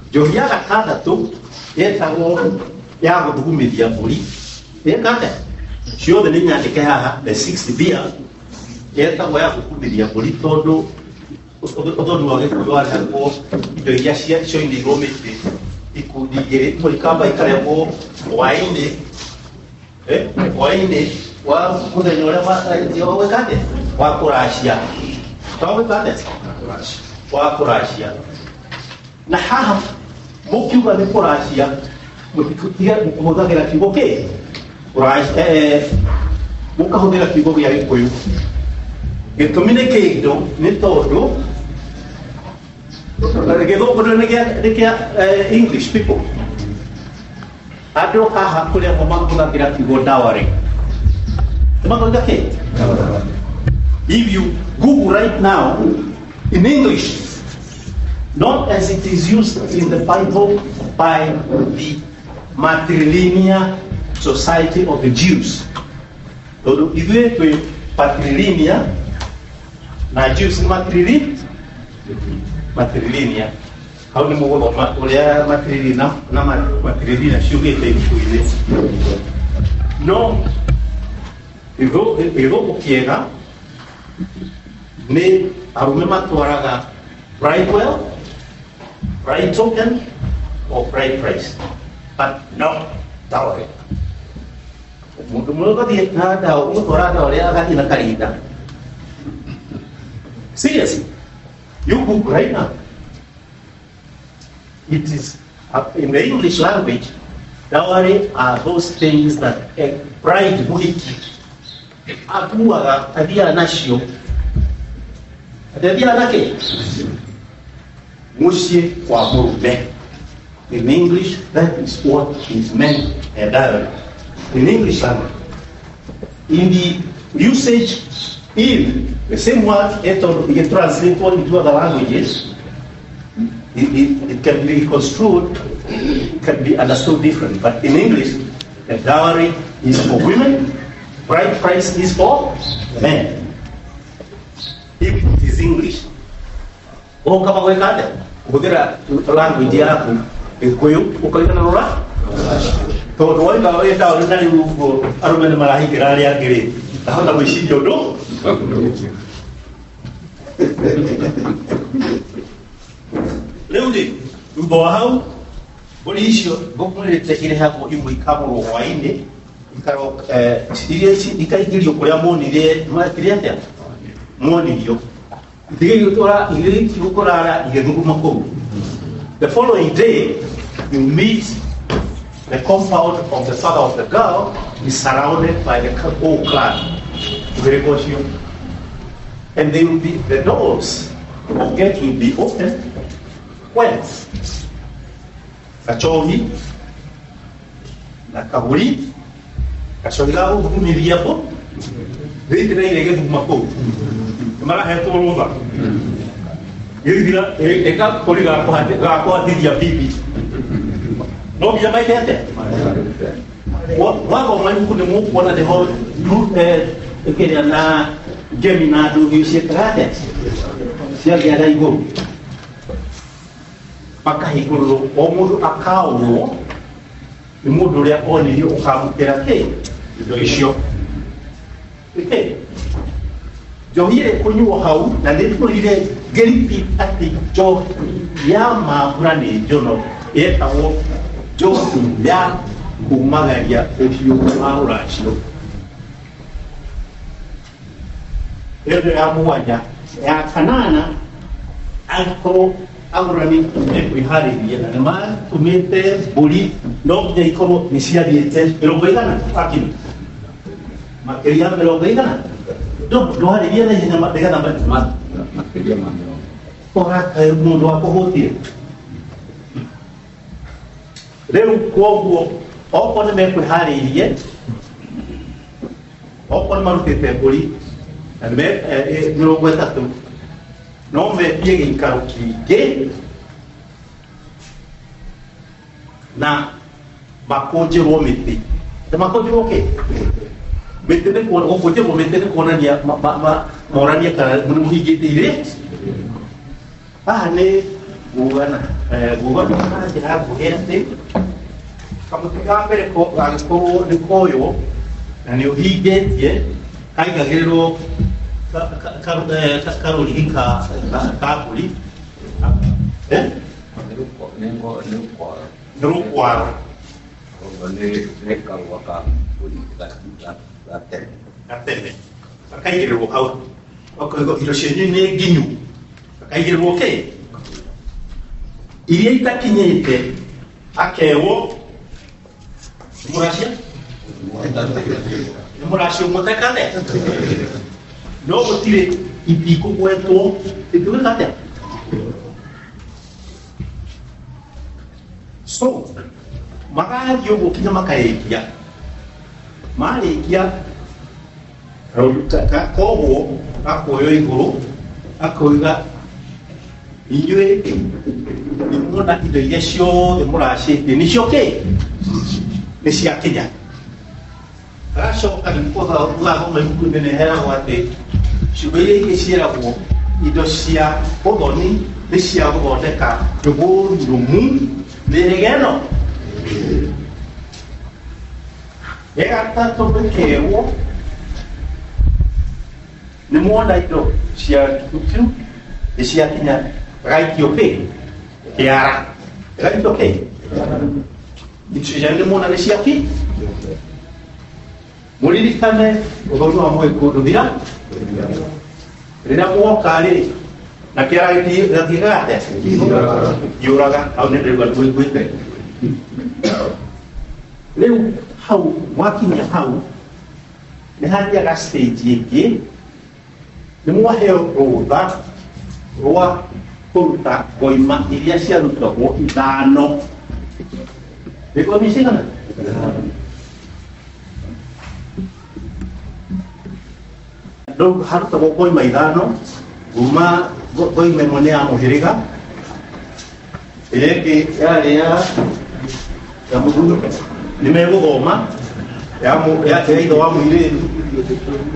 njohi ya gatandatũ yetagwo ya gũthugumithia mbũri ĩka atĩa ciothe nĩ nyandĩke haha the sixth beer yetagwo ya gũthugumithia mbũri tondũ ũthoni wa gĩkũyũ warehagwo indo iria cioinĩirwo mĩtĩ ikundi igĩrĩ imwe ikamba ikarehwo hwaĩ-inĩ hwaĩ-inĩ wa mũthenya ũrĩa gwĩka atĩa wa kũracia wa gwĩka atĩa wa kũracia na haha mũkiuga nĩ kũracia mũtige kũhũthagĩra kiugo kĩ mũkahũthĩra kiugo gĩa gĩkũyũ gĩtũmi nĩ kĩndũ nĩ tondũ gĩthũngũ nĩ kĩa English people andũ haha kũrĩa mahũthagĩra kiugo dowry nĩ makoiga kĩ if you google right now in English not as it is used in the Bible by the matrilineal society of the Jews tondũ ithuĩ twĩ patrilineal na Jews nĩ matrilineal hau nĩ mũgũthoma ũrĩa matrilineal na matrilineal ciugĩte ibuku-inĩ no gĩthũngũ kĩega nĩ arũme matwaraga bride wealth, bride token or bride price, but no dowry. Mũndũ mũrũ ũgathiĩ na ndawa ũgũtwara dowry agathiĩ na karinda. Seriously, you book right now. It is in the English language, dowry are those things that a bride mũhiki akuaga athiaga nacio athiaga nakĩ mũciĩ kwa mũrũme. In English, that is what is meant a dowry. In English language. In the usage in the same word, it translated into other languages, it can be construed, can be understood differently. But in English, the dowry is for women, bride price is for men. If it is English, ũkaba gwĩka atĩa kũhũthĩra language yaku gĩkũyũ ũkoiga na rũra tondũ woiga wĩ dowry na rĩu ũguo arũme nĩ marahingĩra arĩa angĩ rĩ ndahota gwĩciria ũndũ rĩu rĩ thutha wa hau Mbũri icio ngũkwĩrĩte irehagwo imwe ikamũrwo hwaĩ-inĩ, iria ikaingĩrio kũrĩa monire mekire atĩa, monirio, itigĩgĩtũra kũrara igĩthuguma kũu. The following day you meet the compound of the father of the girl is surrounded by the whole clan, mũhĩrĩga ũcio, and they will be the doors of gate will be open when gachohi na kahuri gacohi ga gũthugumithia po gĩitĩrĩire gĩthuma kũu nĩmarahetwo rũtha gĩthira ĩgakũri gakũhatithia bibi no nginya maike atĩa. Wathoma ibuku nĩ mũkuona nĩho ĩkĩrĩa na ngemi na ndũhiũ ciĩkaga atĩa, ciagĩaga igũrũ makahingũrĩrwo o mũndũ akaũrwo nĩ mũndũ ũrĩa onirio ũkamũkĩra kĩ indo icio. Ĩkĩ njohi ĩrĩ kũnyuo hau, na nĩ twĩrire ngĩriti atĩ njohi ya mambura nĩ njono yetagwo njohi ya kumagaria ũhiũ wa rũracio. Ĩyo nĩyo ya mũgwanja. Ya kanana, angĩkorwo agũrani mekwĩharĩria na nĩ matũmĩte mbũri, no nginya ikorwo nĩ ciathiĩte 40 wakinya makĩria ya 40, ndũharĩrie na ihenya nĩgetha makĩria ma 40. Ũgakae mũndũ wa kũhũtie rĩu. Kwoguo okorwo nĩ mekwĩharĩirie, okorwo nĩ marutĩte mbũri na nĩ 30, no metie gĩikaro kĩingĩ na makũnjĩrwo mĩtĩ. Nĩ makũnjĩrwo kĩ mĩtĩ? Nĩ gũkũnjĩrwo mĩtĩ nĩ kuonania moranie kana nĩ mũhingĩte irĩ. Haha nĩ ngugana ngugana na njĩra nguhĩ atĩ kamũtĩ ka mbere gagĩkorwo nĩ koywo na nĩ ũhingĩtie, kaigagĩrĩrwo karũrigi ka mbũri. Nĩ rũkwaro. Nĩ rũkwaro. Koguo nĩ karũa ka mbũri gatene. Gatene gakaigĩrĩrwo hau, ũkoiga indo cianyu nĩ nginyu, gakaigĩrĩrwo kĩ iria itakinyĩte, akerwo nĩ mũracia, nĩ mũracia ũmwe tekate, no gũtirĩ itikũgwetwo itigwĩka atĩa. So magathiĩ ũguo kinya makarĩkia, marĩkia koguo gakuoywo igũrũ, gakoiga inyuĩ nĩmuona indo iria ciothe mũracĩtie nĩcio kĩ nĩ ciakinya. Agacoka ũgathoma ibuku-inĩ nĩ heagwo atĩ ciugo iria ingĩ ciĩragwo indo cia ũthoni nĩ cia gũthondeka njũgũ nũmu mĩhĩrĩga ĩno ya gatatũ ĩkerwo nĩ mwona indo cia gĩkuũ nĩ ciakinya, gaikio kĩ kĩara, gaikio kĩ indo cianyu nĩ mwona nĩ ciaki. Mũririkane ũthoni wa mũgĩkũyũ ndũthira rĩrĩa mwoka rĩ na kĩara gĩtiĩkaga atĩa, yũraga hau. Nĩ ndĩrauga nĩmũiguĩte rĩu hau mwakinya hau nĩ hathiaga stage ĩngĩ, nĩ mwaheo rũtha rwa kũruta ngoima iria ciarutagwo ithano. Nĩ ngoima cigana? Rĩu harutagwo ngoima ithano kuma ngoima ĩmwe nĩ ya mũhĩrĩga, ĩrĩa ĩngĩ yarĩ ya mũthuri nĩ megũthoma ya ithe wa mũirĩtu,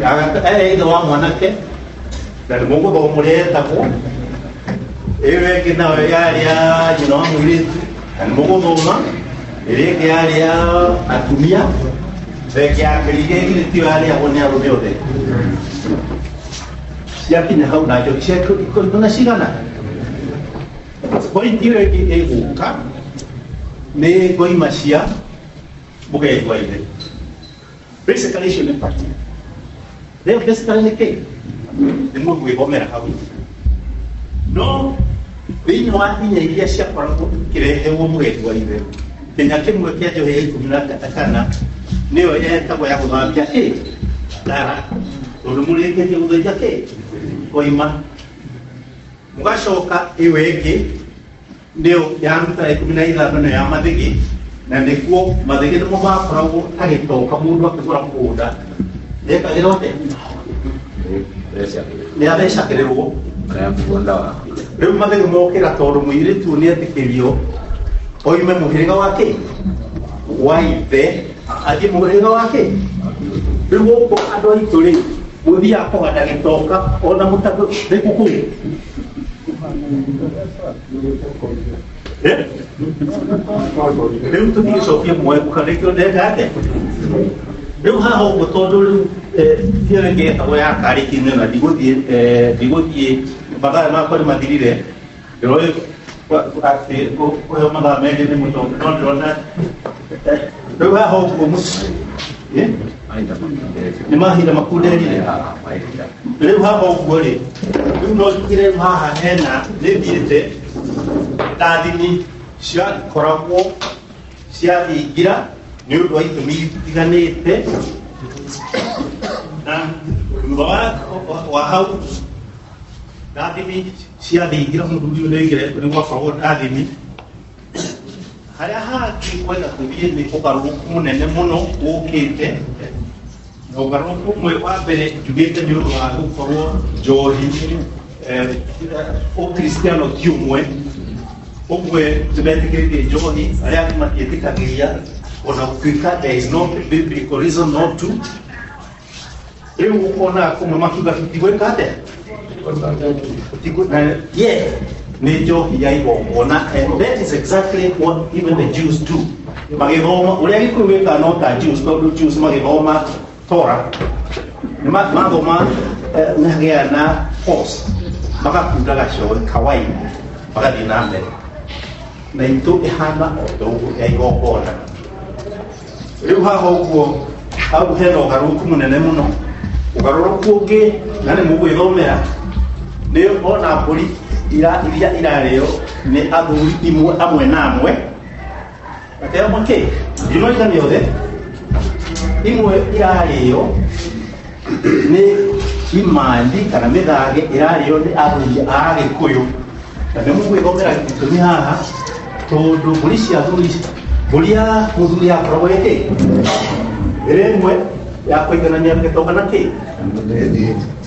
ya ithe wa mwanake, na nĩ mũgũthoma ũrĩa etagwo. Ĩyo ĩngĩ nayo yarĩ ya nyina wa mũirĩtu, na nĩ mũgũthoma. Ĩrĩa ĩngĩ yarĩ ya atumia, thenge ya kĩrĩiria ĩngĩ tiyo yarĩagwo nĩ arũme othe. Ciakinya hau na njohi cia na cigana, point ĩyo ĩngĩ ĩgũka. Nĩ ngoima cia mũgendi wa ithe. Basically icio nĩ party. Rĩu basically nĩ kĩ? Nĩ mũgwĩgomera hau. No thĩinĩ wa inya iria ciakoragwo ikĩreherwo mũgendi wa ithe, kĩnya kĩmwe kĩa njohi ya ikũmi na kana nĩyo yetagwo ya gũthambia kĩ? Ndara. Tondũ mũrĩkĩtie gũthĩnja kĩ? Koima. Mũgacoka ĩyo ĩngĩ nĩyo ya ruta ya ikũmi na ithano nĩyo ya mathĩgĩ, na nĩkuo mathĩgĩ nĩmo makoragwo ta gĩtoka mũndũ akĩgũra mũgũnda nĩekagĩrwo atĩa? Nĩ athecagĩrĩrwo. Mũgũnda waku. Rĩu mathĩgĩ mokĩra tondũ mũirĩtu nĩ etĩkĩrio oime mũhĩrĩga wa kĩ? Wa ithe athiĩ mũhĩrĩga wa kĩ? Rĩu gũkũ andũ aitũ rĩ mũthiaga kũhanda gĩtoka ona mũtagũ rĩkũ kũu. Eh? Rĩu tũtigĩcokie muoyo kana nĩkĩo ndeka atĩa? Rĩu haha ũguo tondũ rĩu ĩyo ĩngĩ ĩtagwo ya karĩki-inĩ na ndigũthiĩ ndigũthiĩ mathaa makwa nĩ mathirire ndĩroĩ atĩ kũheo mathaa merĩ nĩ mũtongo no ndĩrona rĩu haha ũguo eh? Nĩ mahinda makunderire rĩu haha ũguo rĩ rĩu no njugire rĩu haha hena nĩ thiĩte ndathimi ciakoragwo ciathingira nĩ ũndũ wa itũmi itiganĩte na thutha wa hau ndathimi ciathingira mũthuri ũyũ nĩoigire nĩ gwakoragwo ndathimi harĩa hangĩ kwenda tũthiĩ nĩ ũgarũrũku mũnene mũno ũkĩte na ũgarũrũku ũmwe wa mbere njugĩte nĩ ũndũ wa gũkorwo njohi ũkristiano ti ũmwe ũmwe nĩmetĩkĩrĩtie njohi arĩa angĩ matiĩtĩkagĩria ona gũtuĩka there is no biblical reason not to. Rĩu ũkona kũmwe makiuga tũtigwĩka atĩa. Yeah, nĩ njohi ya igongona, and that is exactly what even the Jews do magĩthoma ũrĩa Gĩkũyũ wĩkaga no ta Jews tondũ Jews magĩthoma Torah nĩ mathoma nĩ na pause magakunda gacoe kawaini magathiĩ na mbere na itũ ĩhana o ta ũguo ya igongona. Rĩu haha ũguo hau hena ũgarũrũku mũnene mũno. Ũgarũrũku ũngĩ na nĩ mũgwĩthomera nĩ ona mbũri iria irarĩo nĩ athuri imwe amwe na amwe atĩ amwe kĩ ndinoiga nĩ othe imwe irarĩo nĩ imandi kana mĩthage ĩrarĩo nĩ athuri a Gĩkũyũ na nĩ mũgwĩthomera gĩtũmi haha tondũ mbũri cia athuri mbũri ya mũthuri yakoragwo ĩkĩ ĩrĩ ĩmwe ya kũiganania gĩtonga na kĩ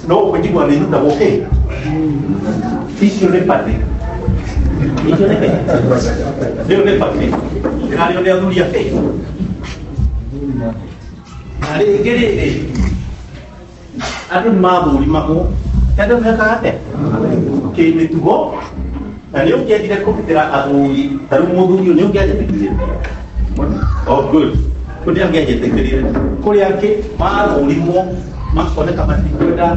no kũnjigua nĩ irutagwo kĩ icio nĩ pati icio nĩ kĩ rĩu nĩ pati ĩrarĩo nĩ athuri a kĩ na rĩngĩ rĩrĩ andũ nĩ mathũrimagwo andũ mekaga atĩa kĩmĩtugo na nĩ ũngĩendire kũgitĩra athuri ta rĩu mũthuri ũyũ nĩ ũngĩanjĩtĩkĩrire. Oh, good. Kũ nĩ angĩanjĩtĩkĩrire kũrĩ angĩ mathũrimwo makoneka matikwenda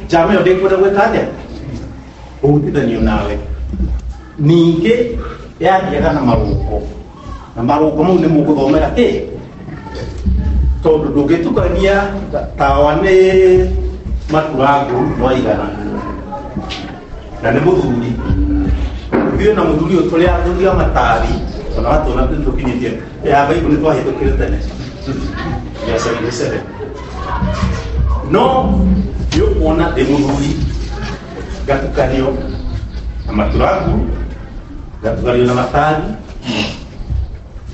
njama ĩyo ndĩkwenda gwĩka atĩa kũhutithanio nawe. Ningĩ yathiaga na marũngo na marũngo mau nĩ mũgũthomera kĩ tondũ ndũngĩtukania tawa nĩ maturangu no igana na nĩ mũthuri ithuĩ na mũthuri ũyũ tũrĩ athuri a matari ona watuona tũkinyĩtie ya baibũ nĩ twahĩtũkire tene ya 77 no nĩ ũkuona ndĩ mũthuri ngatukanio na maturangu ngatukanio na matari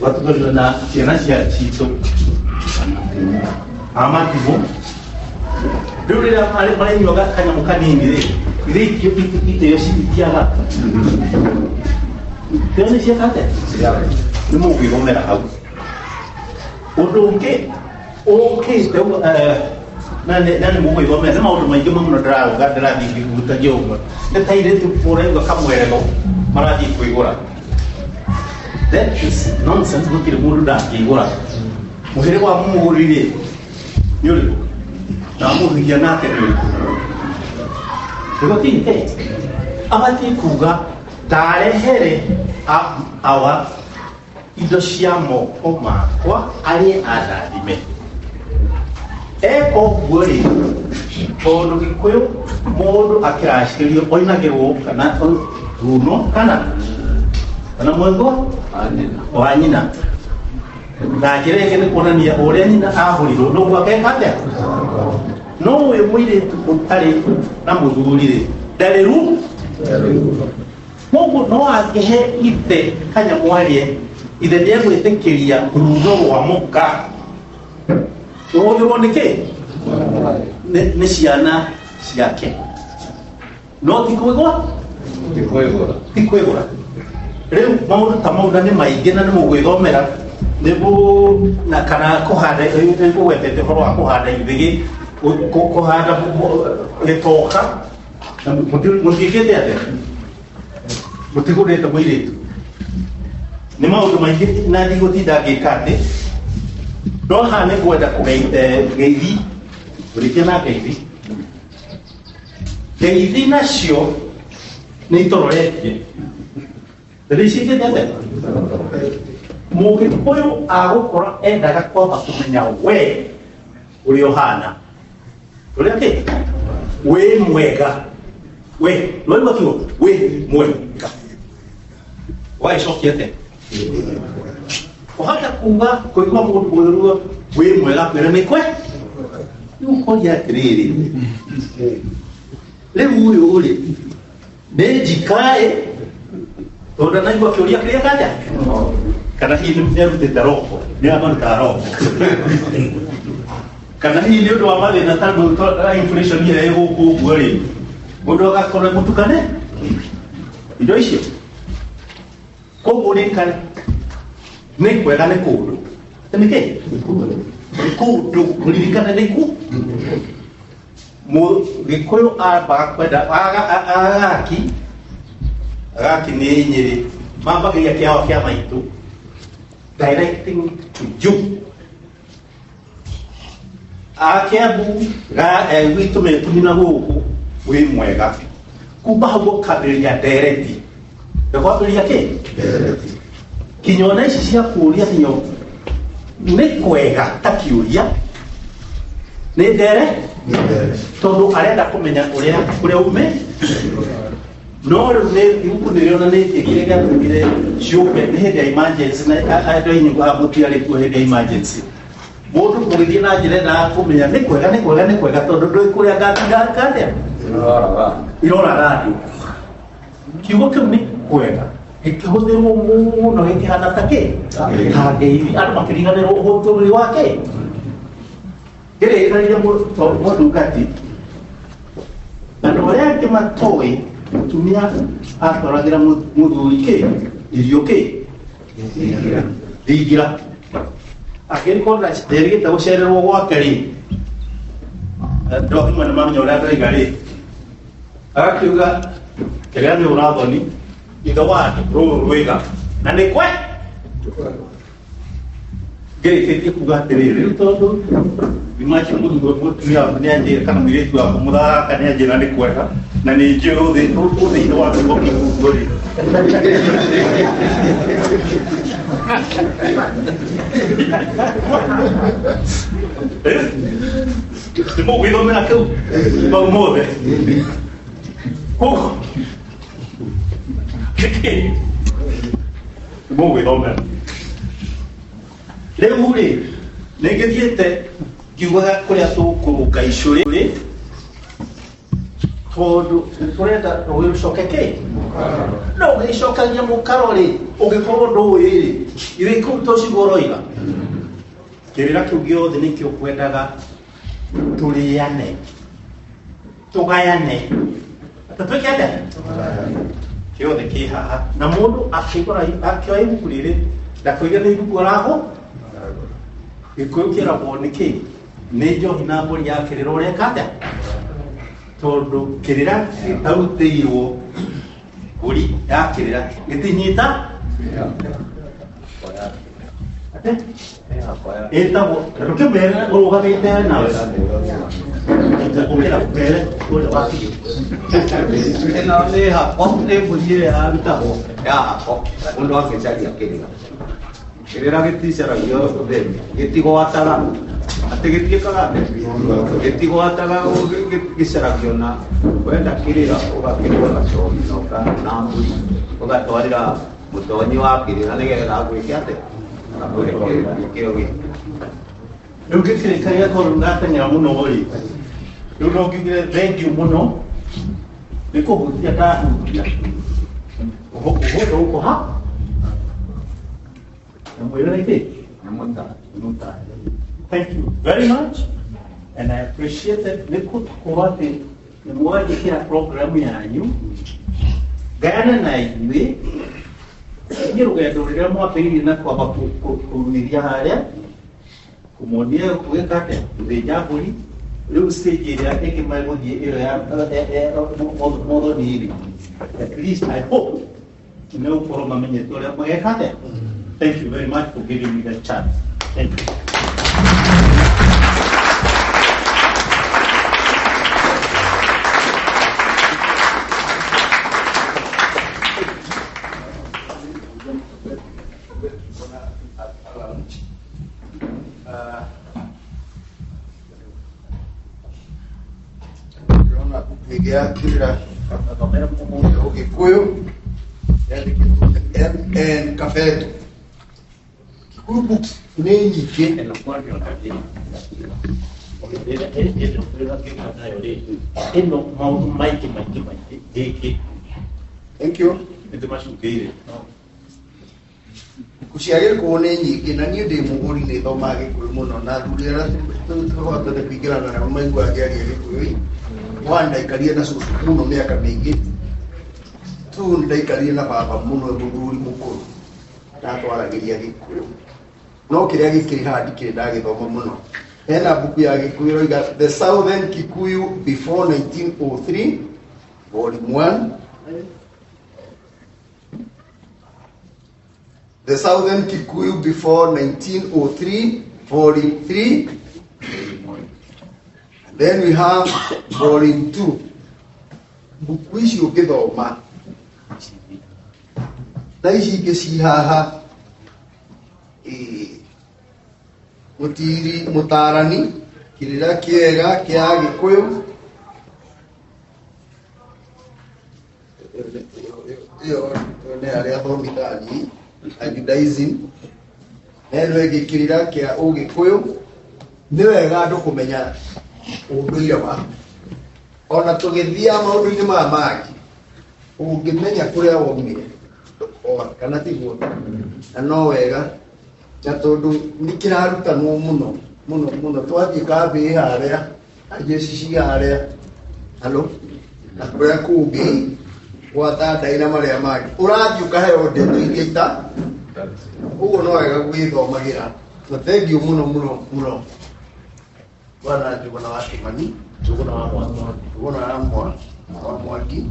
ngatukanio na ciana cia citũ a matimũ rĩu rĩrĩa marĩnyuaga kanyamũ kanini rĩ ithe itĩo citiaga itĩo nĩ cieka atĩa nĩ mũgwĩthomera hau. Ũndũ ũngĩ ũkĩte na nĩ mũgwĩthomera nĩ maũndũ maingĩ mũno ndĩrauga ndĩrathiĩ ngĩhutagia ũguo nĩ ta irĩtu ũrauga kamwerero marathiĩ kwĩgũra. That is nonsense. Gũtirĩ mũndũ ndangĩgũra mũhĩrĩga wa mũmũgũri rĩ nĩ ũrĩkũ na mũhikia nake nĩ ũrĩkũ nĩguo tinte abatiĩ kuga ndarehere awa. Indo cia moko makwa arĩe andathime. Eka ũguo rĩ, tondũ Gĩkũyũ mũndũ akĩracĩrio oinagĩrwo kana runo kana kana mwĩgwa wa nyina. Na njĩra ĩngĩ nĩ kuonania ũrĩa nyina ahũrirwo noguo akeka atĩa. No ũyũ mũirĩtu ũtarĩ na mũthuri rĩ, ndarĩ ru koguo no angĩhe ithe kanyamũ arĩe, ithe nĩegwĩtĩkĩria runo rwa mũka rũhũthĩrwo nĩ kĩ? Nĩ ciana ciake, no ti kwĩgũra, ti kwĩgũra. Rĩu maũndũ ta mau na nĩ maingĩ na nĩ mũgwĩthomera nĩguo na kana kũhanda nĩngũgwetete ũhoro wa kũhanda ithĩgĩ, kũhanda gĩtoka na mũtiĩkĩte atĩa, mũtigũrĩte mũirĩtu. Nĩ maũndũ maingĩ na ndigũtinda ngĩka atĩ, no haha nĩ ngwenda kũgeithi ngũrĩkia na ngeithi. Ngeithi nacio nĩ itororetie nĩ icikĩte atĩa. Mũgĩkũyũ agũkora endaga kwamba kũmenya we ũrĩa ũhana, ũrĩa kĩ wĩ mwega, we nĩwaigua kiugo wĩ mwega, wagĩcokia atĩa? Ũhota kuga kũigua mũndũ ũrua wĩ mwega kwĩra nĩ kwe rĩu ũkoria atĩrĩrĩ, rĩu ũyũ rĩ nĩ njikaĩ tondũ ndanaigua kĩũria kĩrĩa kanja, kana hihi nĩ arutĩte roko, nĩ amarutaga roko, kana hihi nĩ ũndũ wa mathĩna tondũ inflation ĩrĩa ĩ gũkũ ũguo rĩ, mũndũ agakorwo mũtukane indo icio. Koguo ririkane nĩ kwega nĩ kũndũ atĩ nĩ kĩ nĩ kũndũ, ũririkane nĩ ku Mũgĩkũyũ ambaga kwenda agaki agaki nĩ Nyĩrĩ mambagĩria kĩao kĩa maitũ, directing to you. Akĩambu gwitũ metumi na gũkũ wĩ mwega, kuma hau ũkambĩrĩria ndereti, ndũkwambĩrĩria kĩ kinya ona ici cia kũũria kinya nĩ kwega ta kĩũria nĩ ndere, tondũ arenda kũmenya ũrĩa kũrĩa ume. No rĩu nĩ ibuku nĩ rĩonanĩtie kĩrĩa gĩatũmire ciũke nĩ hĩndĩ ya emergency, na andũ aingĩ mũtiarĩ kuo hĩndĩ ya emergency. Mũndũ mũgĩthiĩ na njĩra endaga kũmenya nĩ kwega nĩ kwega nĩ kwega, tondũ ndũĩ kũrĩa ngatinga atĩa iroraga andũ. Kiugo kĩu nĩ kwega gĩkĩhũthĩrwo mũno gĩkĩhana ta kĩ ta ngeithi, andũ makĩriganĩrwo ũhũthĩri wa kĩ ngĩrĩkanĩria mũtungati. Andũ arĩa angĩ matoĩ, mũtumia atwaragĩra mũthuri kĩ irio kĩ thingira, angĩkorwo nderĩgĩte gũcererwo gwake rĩ, andũ agima nĩ mamenya ũrĩa ndaiga rĩ, agakiuga kĩrĩa nĩ ũrathoni ithe wa andũ rũrũ rwĩga na nĩ kwe ngĩrĩkĩtie kuga atĩrĩrĩ. Rĩu tondũ imaci mũtumia waku nĩ anjĩra kana mũirĩtu waku mũthaka nĩ anjĩra nĩ kwega na nĩ njũĩ ũthĩinĩ wa kiugo kĩu ũguo rĩ, nĩ mũgwĩthomera kĩu mau mothe koguo nĩkĩ nĩ mũgwĩthomera. Rĩu rĩ, nĩ ngĩthiĩte ngiugaga kũrĩa tũkũrũnga icũrĩ, tondũ nĩ tũrenda rũĩ rũcoke kĩ no ũgĩcokagia mũkaro rĩ, ũngĩkorwo ndũĩ rĩ, ithe kũu tũcigo ũroiga kĩrĩra kĩu gĩothe nĩkĩo kwendaga tũrĩane tũgayane ata twĩke atĩa kĩothe kĩ haha. Na mũndũ akĩgũra akĩoya ibuku rĩrĩ ndakoiga nĩ ibuku aragũ Gĩkũyũ kĩragwo nĩ kĩ nĩ njohi na mbũri ya kĩrĩra ũreka atĩa, tondũ kĩrĩra gĩtarutĩirwo mbũri ya kĩrĩra gĩtinyita atĩ ĩtagwo rũkĩmere ũrũgamĩte nawe ũkĩra mere ũrĩa wakinya. Ĩno nĩ hako, nĩ mbũri ĩrĩa yarutagwo ya hako mũndũ angĩcaria kĩrĩra. Kĩrĩra gĩticaragio ũtheri, gĩtigwataga atĩ gĩtiĩkaga atĩa, gĩtigwataga, gĩcaragio na wenda kĩrĩra ũgakĩrĩra gacomi na mbũri ũgatwarĩra mũtonyi wa kĩrĩra nĩgetha agwĩke atĩa, akũhe kĩo gĩkĩ. Rĩu ngĩkĩrĩkaria tondũ ndateng'era mũno rĩ, rĩu no ngiugire thengiũ mũno nĩ kũhutia ndahutia ũhũthũ gũkũ ha na mwĩrĩ nĩ kĩ. Thank you very much and I appreciate it nĩ gũkorwo atĩ nĩ mwanjĩkĩra program yanyu ngayane na inyuĩ inyuĩ rũgendo rũrĩa mwambĩrĩirie na kwamba kũruithia harĩa kũmonia gwĩka atĩa, gũthĩnja mbũri. Rĩu stage ĩrĩa ĩngĩ megũthiĩ ĩyo ya mothoni rĩ, at least I hope nĩ megũkorwo mamenyete ũrĩa mageka atĩa. Thank you very much for giving me the chance. Thank you. Ndĩrona mbuku ĩngĩ ya kĩrĩra Ũgĩkũyũ yandĩkĩtwo MN Kabeto. Kikuyu books nĩ nyingĩ. Ĩno maũndũ maingĩ maingĩ maingĩ gĩkĩ. Thank you. Nĩndĩmacungĩire. Mbuku cia Gĩkũyũ nĩ nyingĩ na niĩ ndĩ mũgũri, nĩ thomaga Gĩkũyũ mũno na athuri arĩa tũhotete kũingĩrana nao maiguaga ngĩaria Gĩkũyũ. One, ndaikarire na cũcũ mũno mĩaka mĩingĩ. Two, ndaikarire na baba mũno, mũthuri mũkũrũ ndatwaragĩria Gĩkũyũ, no kĩrĩa gĩkĩrĩ haha ndikĩrĩ ndagĩthoma mũno. Hena mbuku ya Gĩkũyũ ĩroiga The Southern Kikuyu Before 1903, volume 1. The Southern Kikuyu Before 1903, volume 3. And then we have volume 2. Mbuku ici ũngĩthoma na ici ingĩ ci haha, ĩĩ, mũtiri mũtarani kĩrĩra kĩega kĩa Gĩkũyũ ĩyo nĩ arĩa athomithani a Judaism, na ĩno ĩngĩ kĩrĩra kĩa Ũgĩkũyũ. Nĩ wega andũ kũmenya ũndũire waku ona tũgĩthiaga maũndũ-inĩ maya mangĩ, ũngĩmenya kũrĩa waumire ndũkora, kana tiguo? Na no wega na tondũ nĩ kĩrarutanwo mũno mũno mũno, twathiĩ kambĩ harĩa na jeshi ci harĩa halo na kũrĩa kũngĩ gwata ndai na marĩa mangĩ ũrathiĩ ũkaheo ndeto iria ita ũguo, no wega gwĩthomagĩra. Na thengiũ mũno mũno mũno bwana Njũgũna wa Kĩmani. Njũgũna wa Mwangi. Njũgũna wa Mwangi.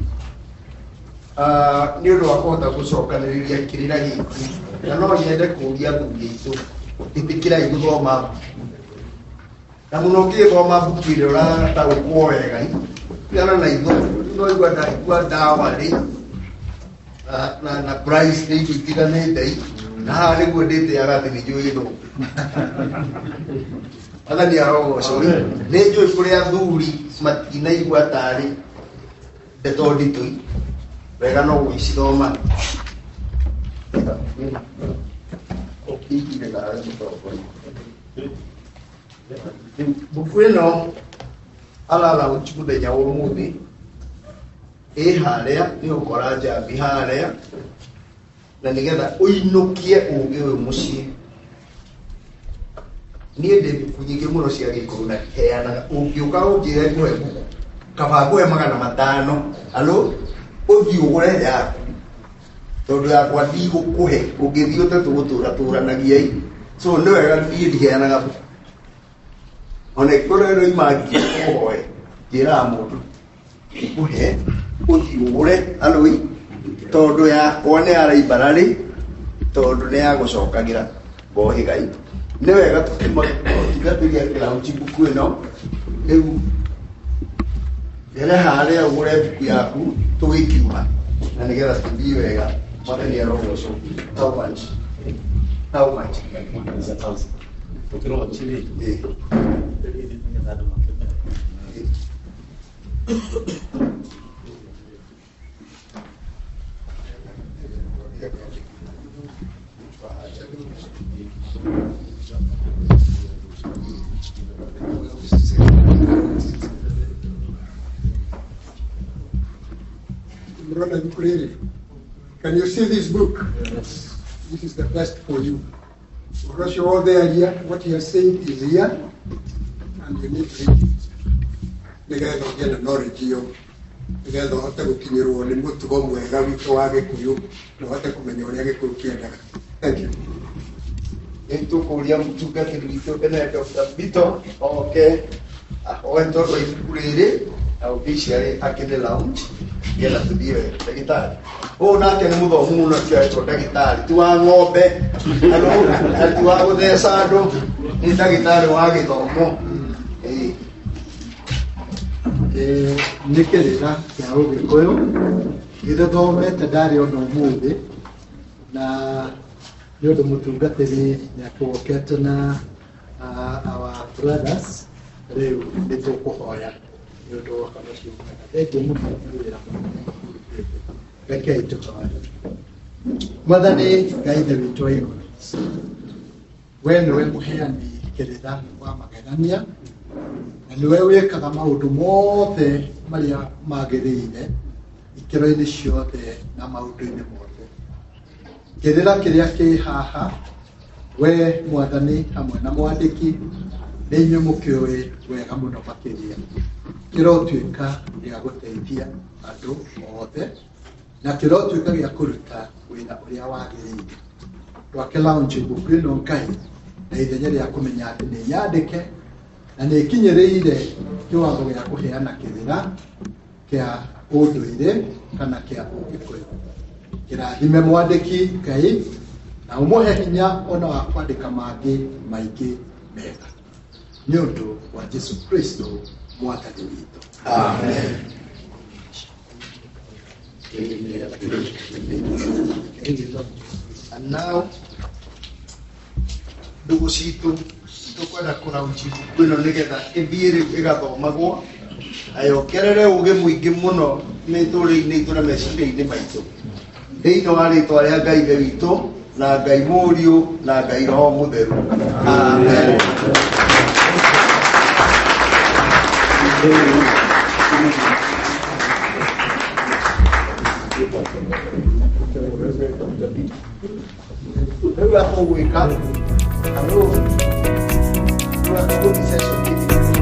Ah, nĩ ũndũ wa kũhota gũcokanĩrĩria kĩrĩra gĩkĩ, na no nyende kũũria athuri aitũ, ĩtĩkĩrai gũthoma mbuku, na mũno ũngĩthoma mbuku ĩrĩa ũrataũkwo wega, tigana na itho no igua ndaigua ndawa rĩ na price nĩ indo itiganĩte i na haha nĩguo ndĩtĩaga atĩ nĩ njũĩ gĩthũngũ. Athani arogocwo. Nĩ njũĩ kũrĩ athuri matinaigua tarĩ ndeto nditũ i wega no gũgĩcithoma. Ũkĩigire nawe mũtongoria mbuku ĩno alala mũthenya wa ũmũthĩ ĩ harĩa nĩ ũkora njambi harĩa, na nĩgetha ũinũkie ũgĩ ũyũ mũciĩ. Niĩ ndĩ mbuku nyingĩ mũno cia Gĩkũyũ na heanaga. Ũngĩũka ũnjĩre ngũhe mbuku, kaba ngũhe 500 alo ũthiĩ ũgũre yaku, tondũ yakwa ndigũkũhe ũngĩthiĩ ũte tũgũtũra tũranagia i. So nĩ wega, niĩ ndiheanaga mbuku ona ĩkorwo ĩro imangi ũhoe, njĩraga mũndũ ngũhe ũthiĩ ũgũre aloi, tondũ yakwa nĩ ya library, tondũ nĩ ya gũcokagĩra ngohĩgai. Nĩ wega tũkiuma kĩlaunch mbuku ĩno rĩu, gere harĩa ũgũre mbuku yaku tũgĩkiuma, na nĩgetha tũthiĩ wega. Mwathani arogocwo. So much. How much? Eh. Can you see this book? Yes. This is the best for you. Because you're all there here, what he has said is here, and you need to read it. Nĩgetha ũgĩe na knowledge ĩyo, nĩgetha ũhote gũkinyĩrwo nĩ mũtugo mwega witũ wa Gĩkũyũ, na ũhote kũmenya ũrĩa Gĩkũyũ kĩendaga. Thank you. Nĩ tũkũria mũtungatĩri witũ ene Dr. Bito oke ahoe tondũ ibuku rĩrĩ na ũngĩciarĩ akĩrĩ lounge nĩgetha tũthiĩ wega. Ndagĩtarĩ ũyũ nake nĩ mũthomu mũno ti etwo ndagĩtarĩ ti wa ng'ombe na ti wa gũtheca andũ, nĩ ndagĩtarĩ wa gĩthomo. Ĩĩ. Nĩ kĩrĩra kĩa ũgĩkũyũ gĩthomete ndarĩ ona ũmũthĩ, na nĩ ũndũ mũtungatĩri nĩatũgokete na our brothers, rĩu nĩ tũkũhoya nĩ ũndũ wa ũhoro ũcio mwega. Thengiũ mũno nĩ wĩra mũnene ũrutĩte. Rekei tũhoe. Mwathani Ngai Ithe witũ wa igũrũ, we nĩwe mũheani kĩrĩra wa magegania, na nĩwe wĩkaga maũndũ mothe marĩa magĩrĩire ikĩro-inĩ ciothe na maũndũ-inĩ mothe. Kĩrĩra kĩrĩa kĩ haha, we Mwathani hamwe na mwandĩki nĩ inyuĩ mũkĩũĩ wega mũno makĩria, kĩrotuĩka gĩa gũteithia andũ othe na kĩrotuĩka gĩa kũruta wĩra ũrĩa wagĩrĩire. Twake launch mbuku ĩno Ngai na ithenya rĩa kũmenya atĩ nĩ nyandĩke na nĩ ĩkinyĩrĩire kĩwango gĩa kũheana kĩrĩra kĩa ũndũire kana kĩa ũgĩkũyũ. Kĩrathime mwandĩki Ngai na ũmũhe hinya ona wa kwandĩka mangĩ maingĩ mega nĩ ũndũ wa Jesu Kristo Mwathani witũ. Amen. And now ndũgũ citũ tũkwenda kũraunji mbuku ĩno nĩgetha ĩthiĩ rĩu ĩgathomagwo na yongerere ũgĩ mũingĩ mũno mĩtũrĩre-inĩ itũ na meciria-inĩ maitũ thĩinĩ wa rĩtwa rĩa Ngai Ithe witũ na Ngai Mũriũ na Ngai Roho Mũtheru. Amen. Rĩu akũgwĩka, rĩu akũgũthiĩ session.